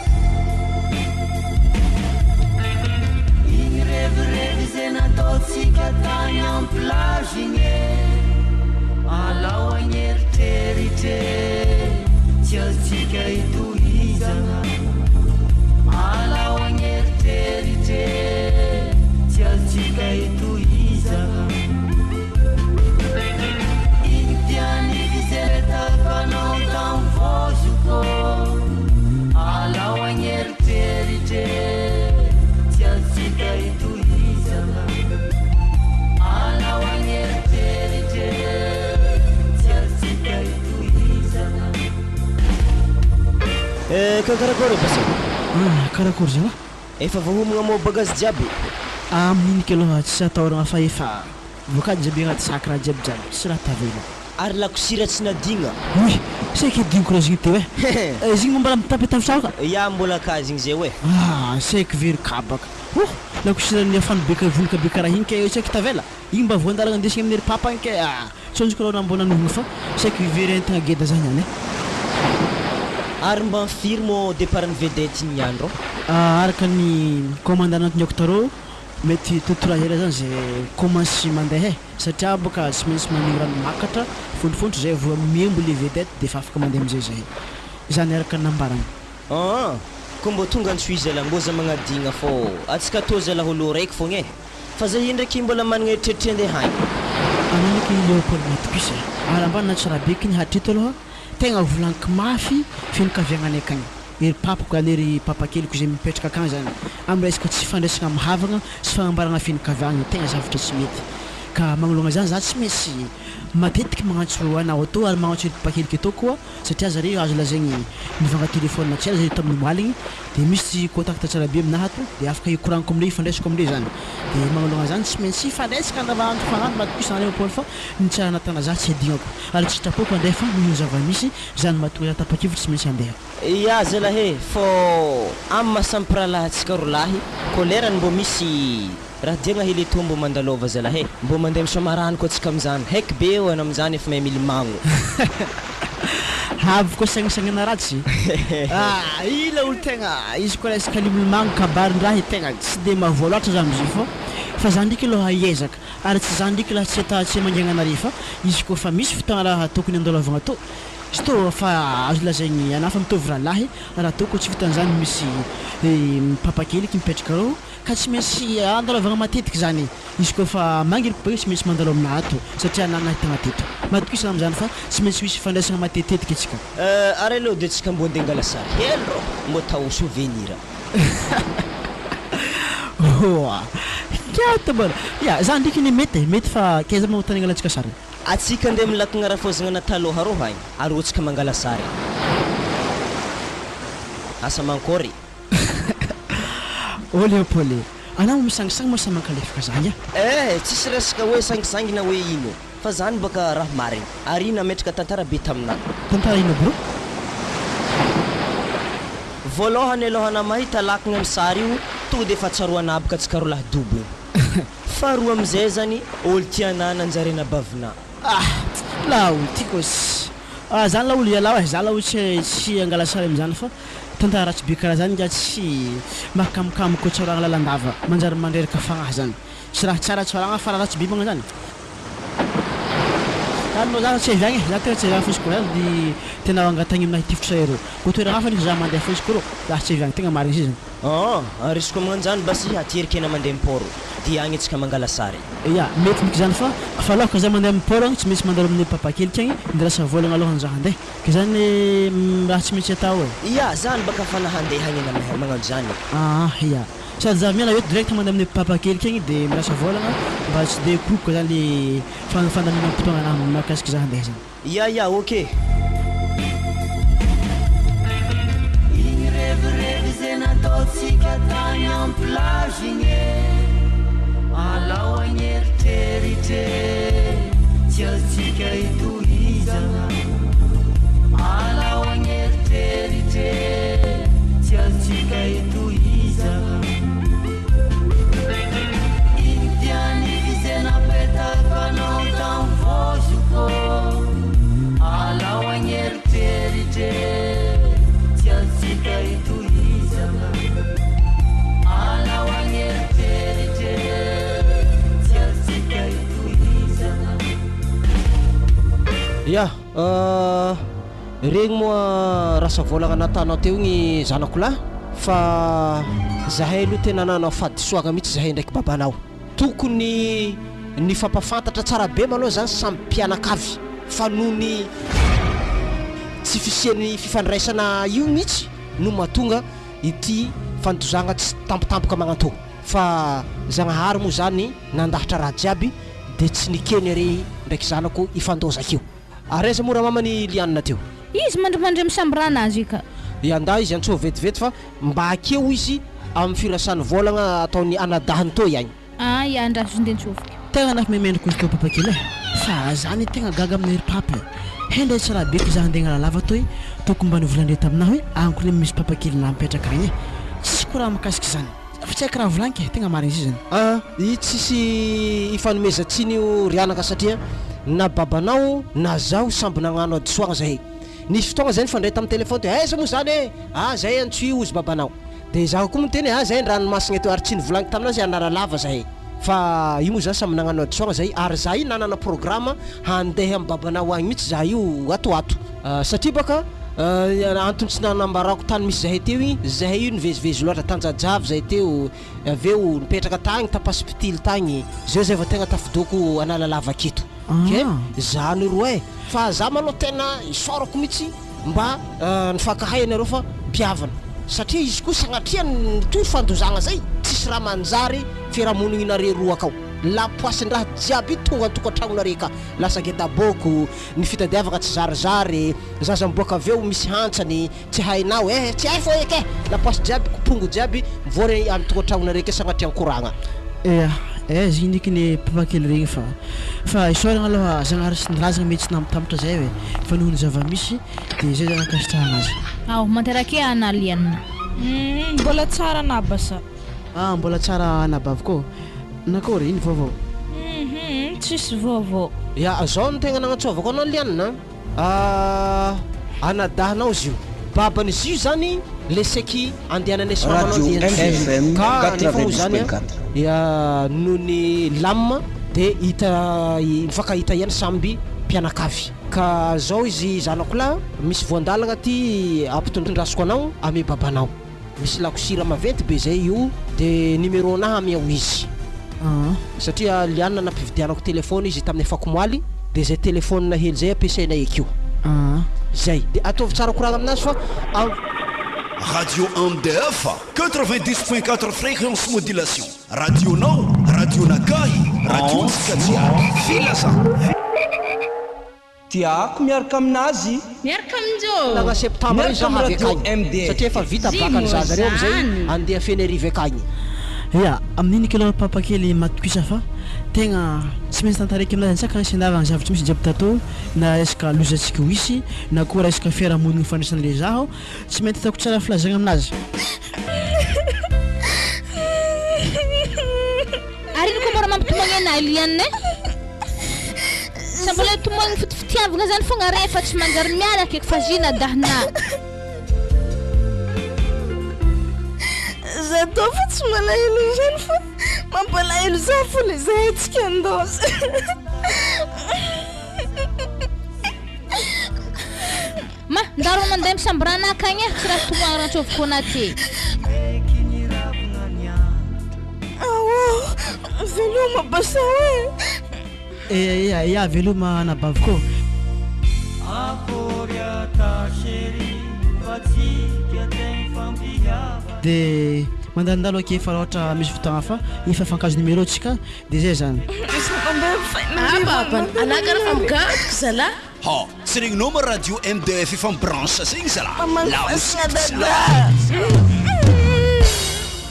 Iny revirevy izay nataontsika tany am plage igny e Alao agn'eritreritra e Tsy azontsika itohizagna Alao agn'eritreritra e Tsy azontsika itohizagna Iny tian'izy izay natakanao tam vozoko Alao agn'eritreritra e Tsy azontsika itohizana Alao agn'eritreritra e Tsy azontsika itohizana. Eh, ka karakory e Basa? Ah, karakory zalahy? Efa voahomagna moa bagazy jiaby? Amin'iny ko aloha tsy atahoragna fa efa voakajy jiaby agnaty sac raha jiaby jiaby, tsisy raha tavela. Ary lakosira tsy nadigna. Oy! Saiky adinoko raha zigny teo eh! Zigny moa mbala mitapitapy tsara ka. Ya mbola ka zigny zay oe. Ah! Saiky very kabaka. Oh! Lakosira niafano be ka vonoka be karaha igny kay saiky tavela. Igny mba voan-dalagna andesigny amin'ny ry papa igny kay ah! Tsy azoko raha mbô nanohogno fa saiky very entagna geda zah niany eh. Ary mba firy moa départ ny vedette igny niany rô? Araka ny commande anatiny Octaro, mety totora hela zany zay commence mandeha eh, satria boka tsy maintsy mandeha rano makatra fontfontry zay vao miembo le vedette defa afaka mandeha amizay zahay, zany araka ny nambarany. Aa! Ko mbô tonga antsoy zalah mbô za magnadigna fô atsika tô zalah olo raiky fogna eh! Fa zay indraiky mbola managna eritreritry andeha agny. Anao ndraiky Léopold matokisa e! Ary ambany na tsara be kiny hatreto aloha tegna volaniko mafy feno kaviagnanay akagny ery papako any ery papakeliko izay mipetraka akagny zany am resaka tsy fandraisagna am havagna sy fagnambaragna feno kaviagna tegna zavatra tsy mety. Ka magnoloagna zany za tsy maintsy matetiky magnantso anao atô ary magnantso ery papakeliko atô koa satria zareo azo lazaigny nivanga telephone tsy ela zareo tamin'ny omaligny de misy contact tsara be aminahy ato de afaka hikoragnako amindreo hifandraisako amindreo zany de magnoloagna zany tsy maintsy hifandraisaka andavanandro fanandro matokisa anareo Paoly fa ny tsara natana za tsy adignako ary tsy sitrapoko andeha fa noho ny zava-misy zany mahatonga za tapa-kevitry tsy maintsy andeha. Ya zalahy e, fô amy maha samy mpirahalahy antsika rolahy, kô lerany mbô misy raha diagna hely etoa mbô mandalôva zalahy e, mbô mandeha misaoma rano koa antsika amizany, haiky be eo anao amizany efa mahay milomagno. Avy koa saignisagnina ratsy ah, ila olo tegna izy koa resaka le milomagno kabarin-draha tegna tsy de mahavoa loatra za amizio fô fa za ndreky aloha hiezaka ary tsy za ndreky laha tsy ata tsy mangegna anare fa izy koa fa misy fotoagna raha tokony andalovagna tô izy tô fa azo lazaigny anah fa mitovy rahalahy raha tô koa tsy vitan'izany misy papakeliky mipetraka reo ka tsy maintsy andalovagna matetiky zany izy koa fa mangiriko be tsy maintsy mandalo aminah ato satria anah nahitagna teto matokisana amizany fa tsy maintsy misy fifandraisagna matetitetiky atsika. Ary aleo de tsika mbô ndeha angala sary hely rô mbô atao souvenir. Oa! Kiato mbola! Ya, za ndreky anie mety e, mety fa k'aiza moa tany angalantsika sary? Atsika ndeha milakagna rafozagna na taloha rô agny ary otsika mangala sary. Asa mankôry. Ô Léopold e, anao misangisangy moa sa mankalefaka za ngia? Eh, tsisy resaka hoe sangisangy na hoe ino. Fa zany baka raha marigny. Ary nametraka tantara be taminah. Tantara ino bro? Voalohany aloha anah mahita lakagna am sary io tonga de efa tsaroana aby ka tsikarolahy dobo igny. Faharoa amizay zany olo tia anah nanjary anabavinah. Ah! Laolo ty kos! Ah zany laolo ialao eh, za laolo tsy tsy angala sary amizany fa tantara ratsy be karaha zany nga tsy mahakamokamo koa tsaroagna lalandava, manjary mandreraka fagnahy zany. Tsy raha tsara tsaroagna fa raha ratsy be magnano zany. Zany moa za tsy avy agny e, za tena tsy avy agny fôsiko za de tena angatahigny aminahy hitifitra zareo. Koa toeragna hafa nefa za mandeha fôsiko rô, za tsy avy agny, tegna marigny si zany. Aa, arisiko magnanjany basy aty ery kena mandeha am port dia agny atsika mangala sary. Ya, mety miky zany fa fa aloha ka za mandeha am port agny tsy maintsy mandalo amin'ny papakeliko agny mindrasa vôlagna aloha za handeha, ke zany raha tsy maintsy atao e. Ya, zany baka fa nahandeha agny ana magnano zany. Aa, ya. Sady za miala eto direct mandeha amin'ny papakeliko agny de mirasa vôlagna mba tsy de koropoka zany le fandaminam-potoagna anahy mahakasiky za handeha zany. Ya ya ok. Igny revirevy ze nataontsika tagny am plage igny e Alao agneritreritre tsy azontsika itohizagna Alao agneritreritre tsy azontsika itohizagna Igny tian'izy ze napetakanao tam vozoko Alao agneritreritre tsy azontsika itohizagna Alao agneritreritre tsy azontsika itohizagna. Ya, regny moa rasavôlagna natanao teo igny zanako lahy fa zahay aloha tena nanao fahadisoagna mihitsy zahay ndraiky babanao. Tokony nifampafantatra tsara be malôha zany samy mpianakavy fa noho ny tsy fisian'ny fifandraisana io mihitsy no mahatonga ity fandozagna tsy tampotampoka magnantô fa Zagnahary moa zany nandahatra raha jiaby de tsy nikeny are ndraiky zanako hifandôza akeo. Ary aiza moa ramama ny Liana teo? Izy mandrimandry am chambre nazy ka. Iandahy izy antsoa vetivety fa mba akeo izy am firasany vôlagna ataony anadahiny toy agny. Ah ya andraso izy nde nitsofoka. Tegna nafimemendriko izy teo papa kely eh! Fa za anie tegna gaga aminay ry papa eh! He ndray tsy raha be ko za handeha Analalava toy tokony mba nivolan-dre taminah hoe agny ko le misy papa kely nah mipetraka agny eh! Tsisy ko raha mikasika izany fa tsy haiko raha volagniko eh! Tegna marigny si zany. Ah i tsisy ifanomezan-tsiny io ry anaka satria na babanao na zaho samby nagnano hadisoagna zahay. Nisy fotoagna zahay nifandray tamin'ny téléphone teo, aiza moa zany e! Ah zahay antsoy hozy babanao. Dia zaho koa miteny hoe ah zahay an-dranomasina teo ary tsy nivolagniko taminazy hoe Analalava zahay. Fa io moa zany samby nagnano hadisoagna zahay ary zaho io nanana programme handeha amin'ny babanao agny mihitsy zaho io ato ho ato. Satria baka antony tsy nanambarako tany misy zahay teo igny, zahay io nivezivezy loatra, tanjajavy zahay teo, avy eo nipetraka tagny tampasipitily tagny, zeo zay vao tegna tafidoko Analalava aketo. Ke zany roe fa za malou tena isaorako mitsy mba nifankahay anareo fa mpihavana satria izy koa sagnatria nitohy fandozagna zay tsisy raha manjary fiarahamonigninareo roa akao. Lapoasin-draha jiaby tonga an-tokantragnonare ka. Lasa gedabôko, ny fitadiavagna tsy zarizary, zaza miboaka avy eo misy hantsany, tsy hainao eh, tsy hay fô eky eh! Lapoasy jiaby, kopongo jiaby mivory amy tokantragnonare ke sagnatria koragna. Ea eh zigny ndreky ny papa kely regny fa fa isaoragna aloha Zagnahary sy ny razagna mety tsy nampitambotra zay e fa noho ny zava-misy de zay zany ankasitrahagna azy. Ao, manterake ana Liana. Humm mbola tsara anabasa. Ah mbola tsara anabavy ko. Nakory, ino vaovao? Humm tsisy vaovao. Ya, zao no tegna nagnantsovako anao Liana a! Anadahinao izy io. Baban'izy io zany le seky andehananay sy mamanao Radio andeha Antsohihy. MFM Ka nefa moa zany a, 90.4. ya noho ny lam de hita mifankahita ihany samby mpianakavy. Ka zao izy zanako lahy, misy voan-dalagna aty ampitondrasiko anao ame babanao. Misy lakosira maventy be zay io de numéro nahy amiao izy satria Liana nampividianako téléphone izy tamin'ny afakomaly de zay téléphone hely zay ampiasainay ekeo zay de ataovy tsara koragna aminazy fa am. Radio MDF 90.4 fréquence modulation Radio-nao, radio-nakahy, radio-ntsika jiaby. Filazana. Tiako miaraka aminazy. Miaraka aminjô. Lagna septembre io Miaraka za am havy radio akagny MDF. satria efa vita Zy bac ny moa zaza reo amizay zany. andeha Fenerive akagny. Ya, amin'iny kely papa kely matokisa fa tegna tsy maintsy tantaraiky aminazy antsakany sy andavany zavatra misy jiaby tato na resaka loza tsika ho hisy na koa resaka fiarahamonigny ifandraisan'ny le zaho tsy maintsy ataoko tsara filazagna aminazy. Ary ino koa mora mampitomagny anah Eliane eh? Sa mbola hitomagny fiti-fitiavagna zany fogna re fa tsy manjary miala akaiky fa zina dahnah. Za tô fa tsy malahelo izany fa mampalahelo za fo le zahay tsika andaoza. Ma, ndao rô mandeha misamborana akagny eh, tsy raha tomagny rantsoviko anah ty. Aoh, veloma Basao eh. Ia ia veloma anabavy ko. Akory ata chérie fa tsika tegn fampihavana. De mandalondalo aky fa raha ohatra misy fotoagna hafa efa mifankahazo numéro tsika de zay zany. Ah papa, anah karaha fa migantoko zalah. Ha, tsy regninao ma radio MDF efa mi-branche zegny zalah. Mamangy La fasina musique tsy dada.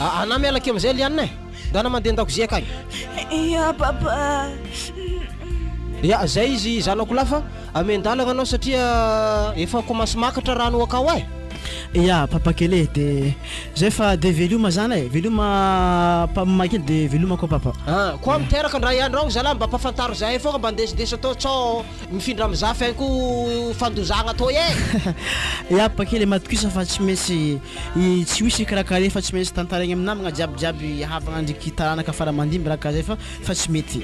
Ah, anah miala aky amizay Liana eh. Ndana mandeha an-dakozia akagny. Ya papa. Ya, zay izy zanako lahy fa amen-dalagna anao satria efa commence makatra rano akao eh. Ya papa kely e, de zay fa de veloma zany e, veloma pa mama kely de veloma koa papa. Ah, koa miteraka ndray andro agny zalahy mba ampafantaro zahay fogna mba ndesindeso atao sao mifindra am zafy agny koa fandozagna toy e. Ya papa kely e, matokisa fa tsy maintsy tsy ho hisy karakara fa tsy maintsy tantaraigny am namagna jiaby jiaby havagna ndreky taranaka fara mandimby raha ka zay fa fa tsy mety.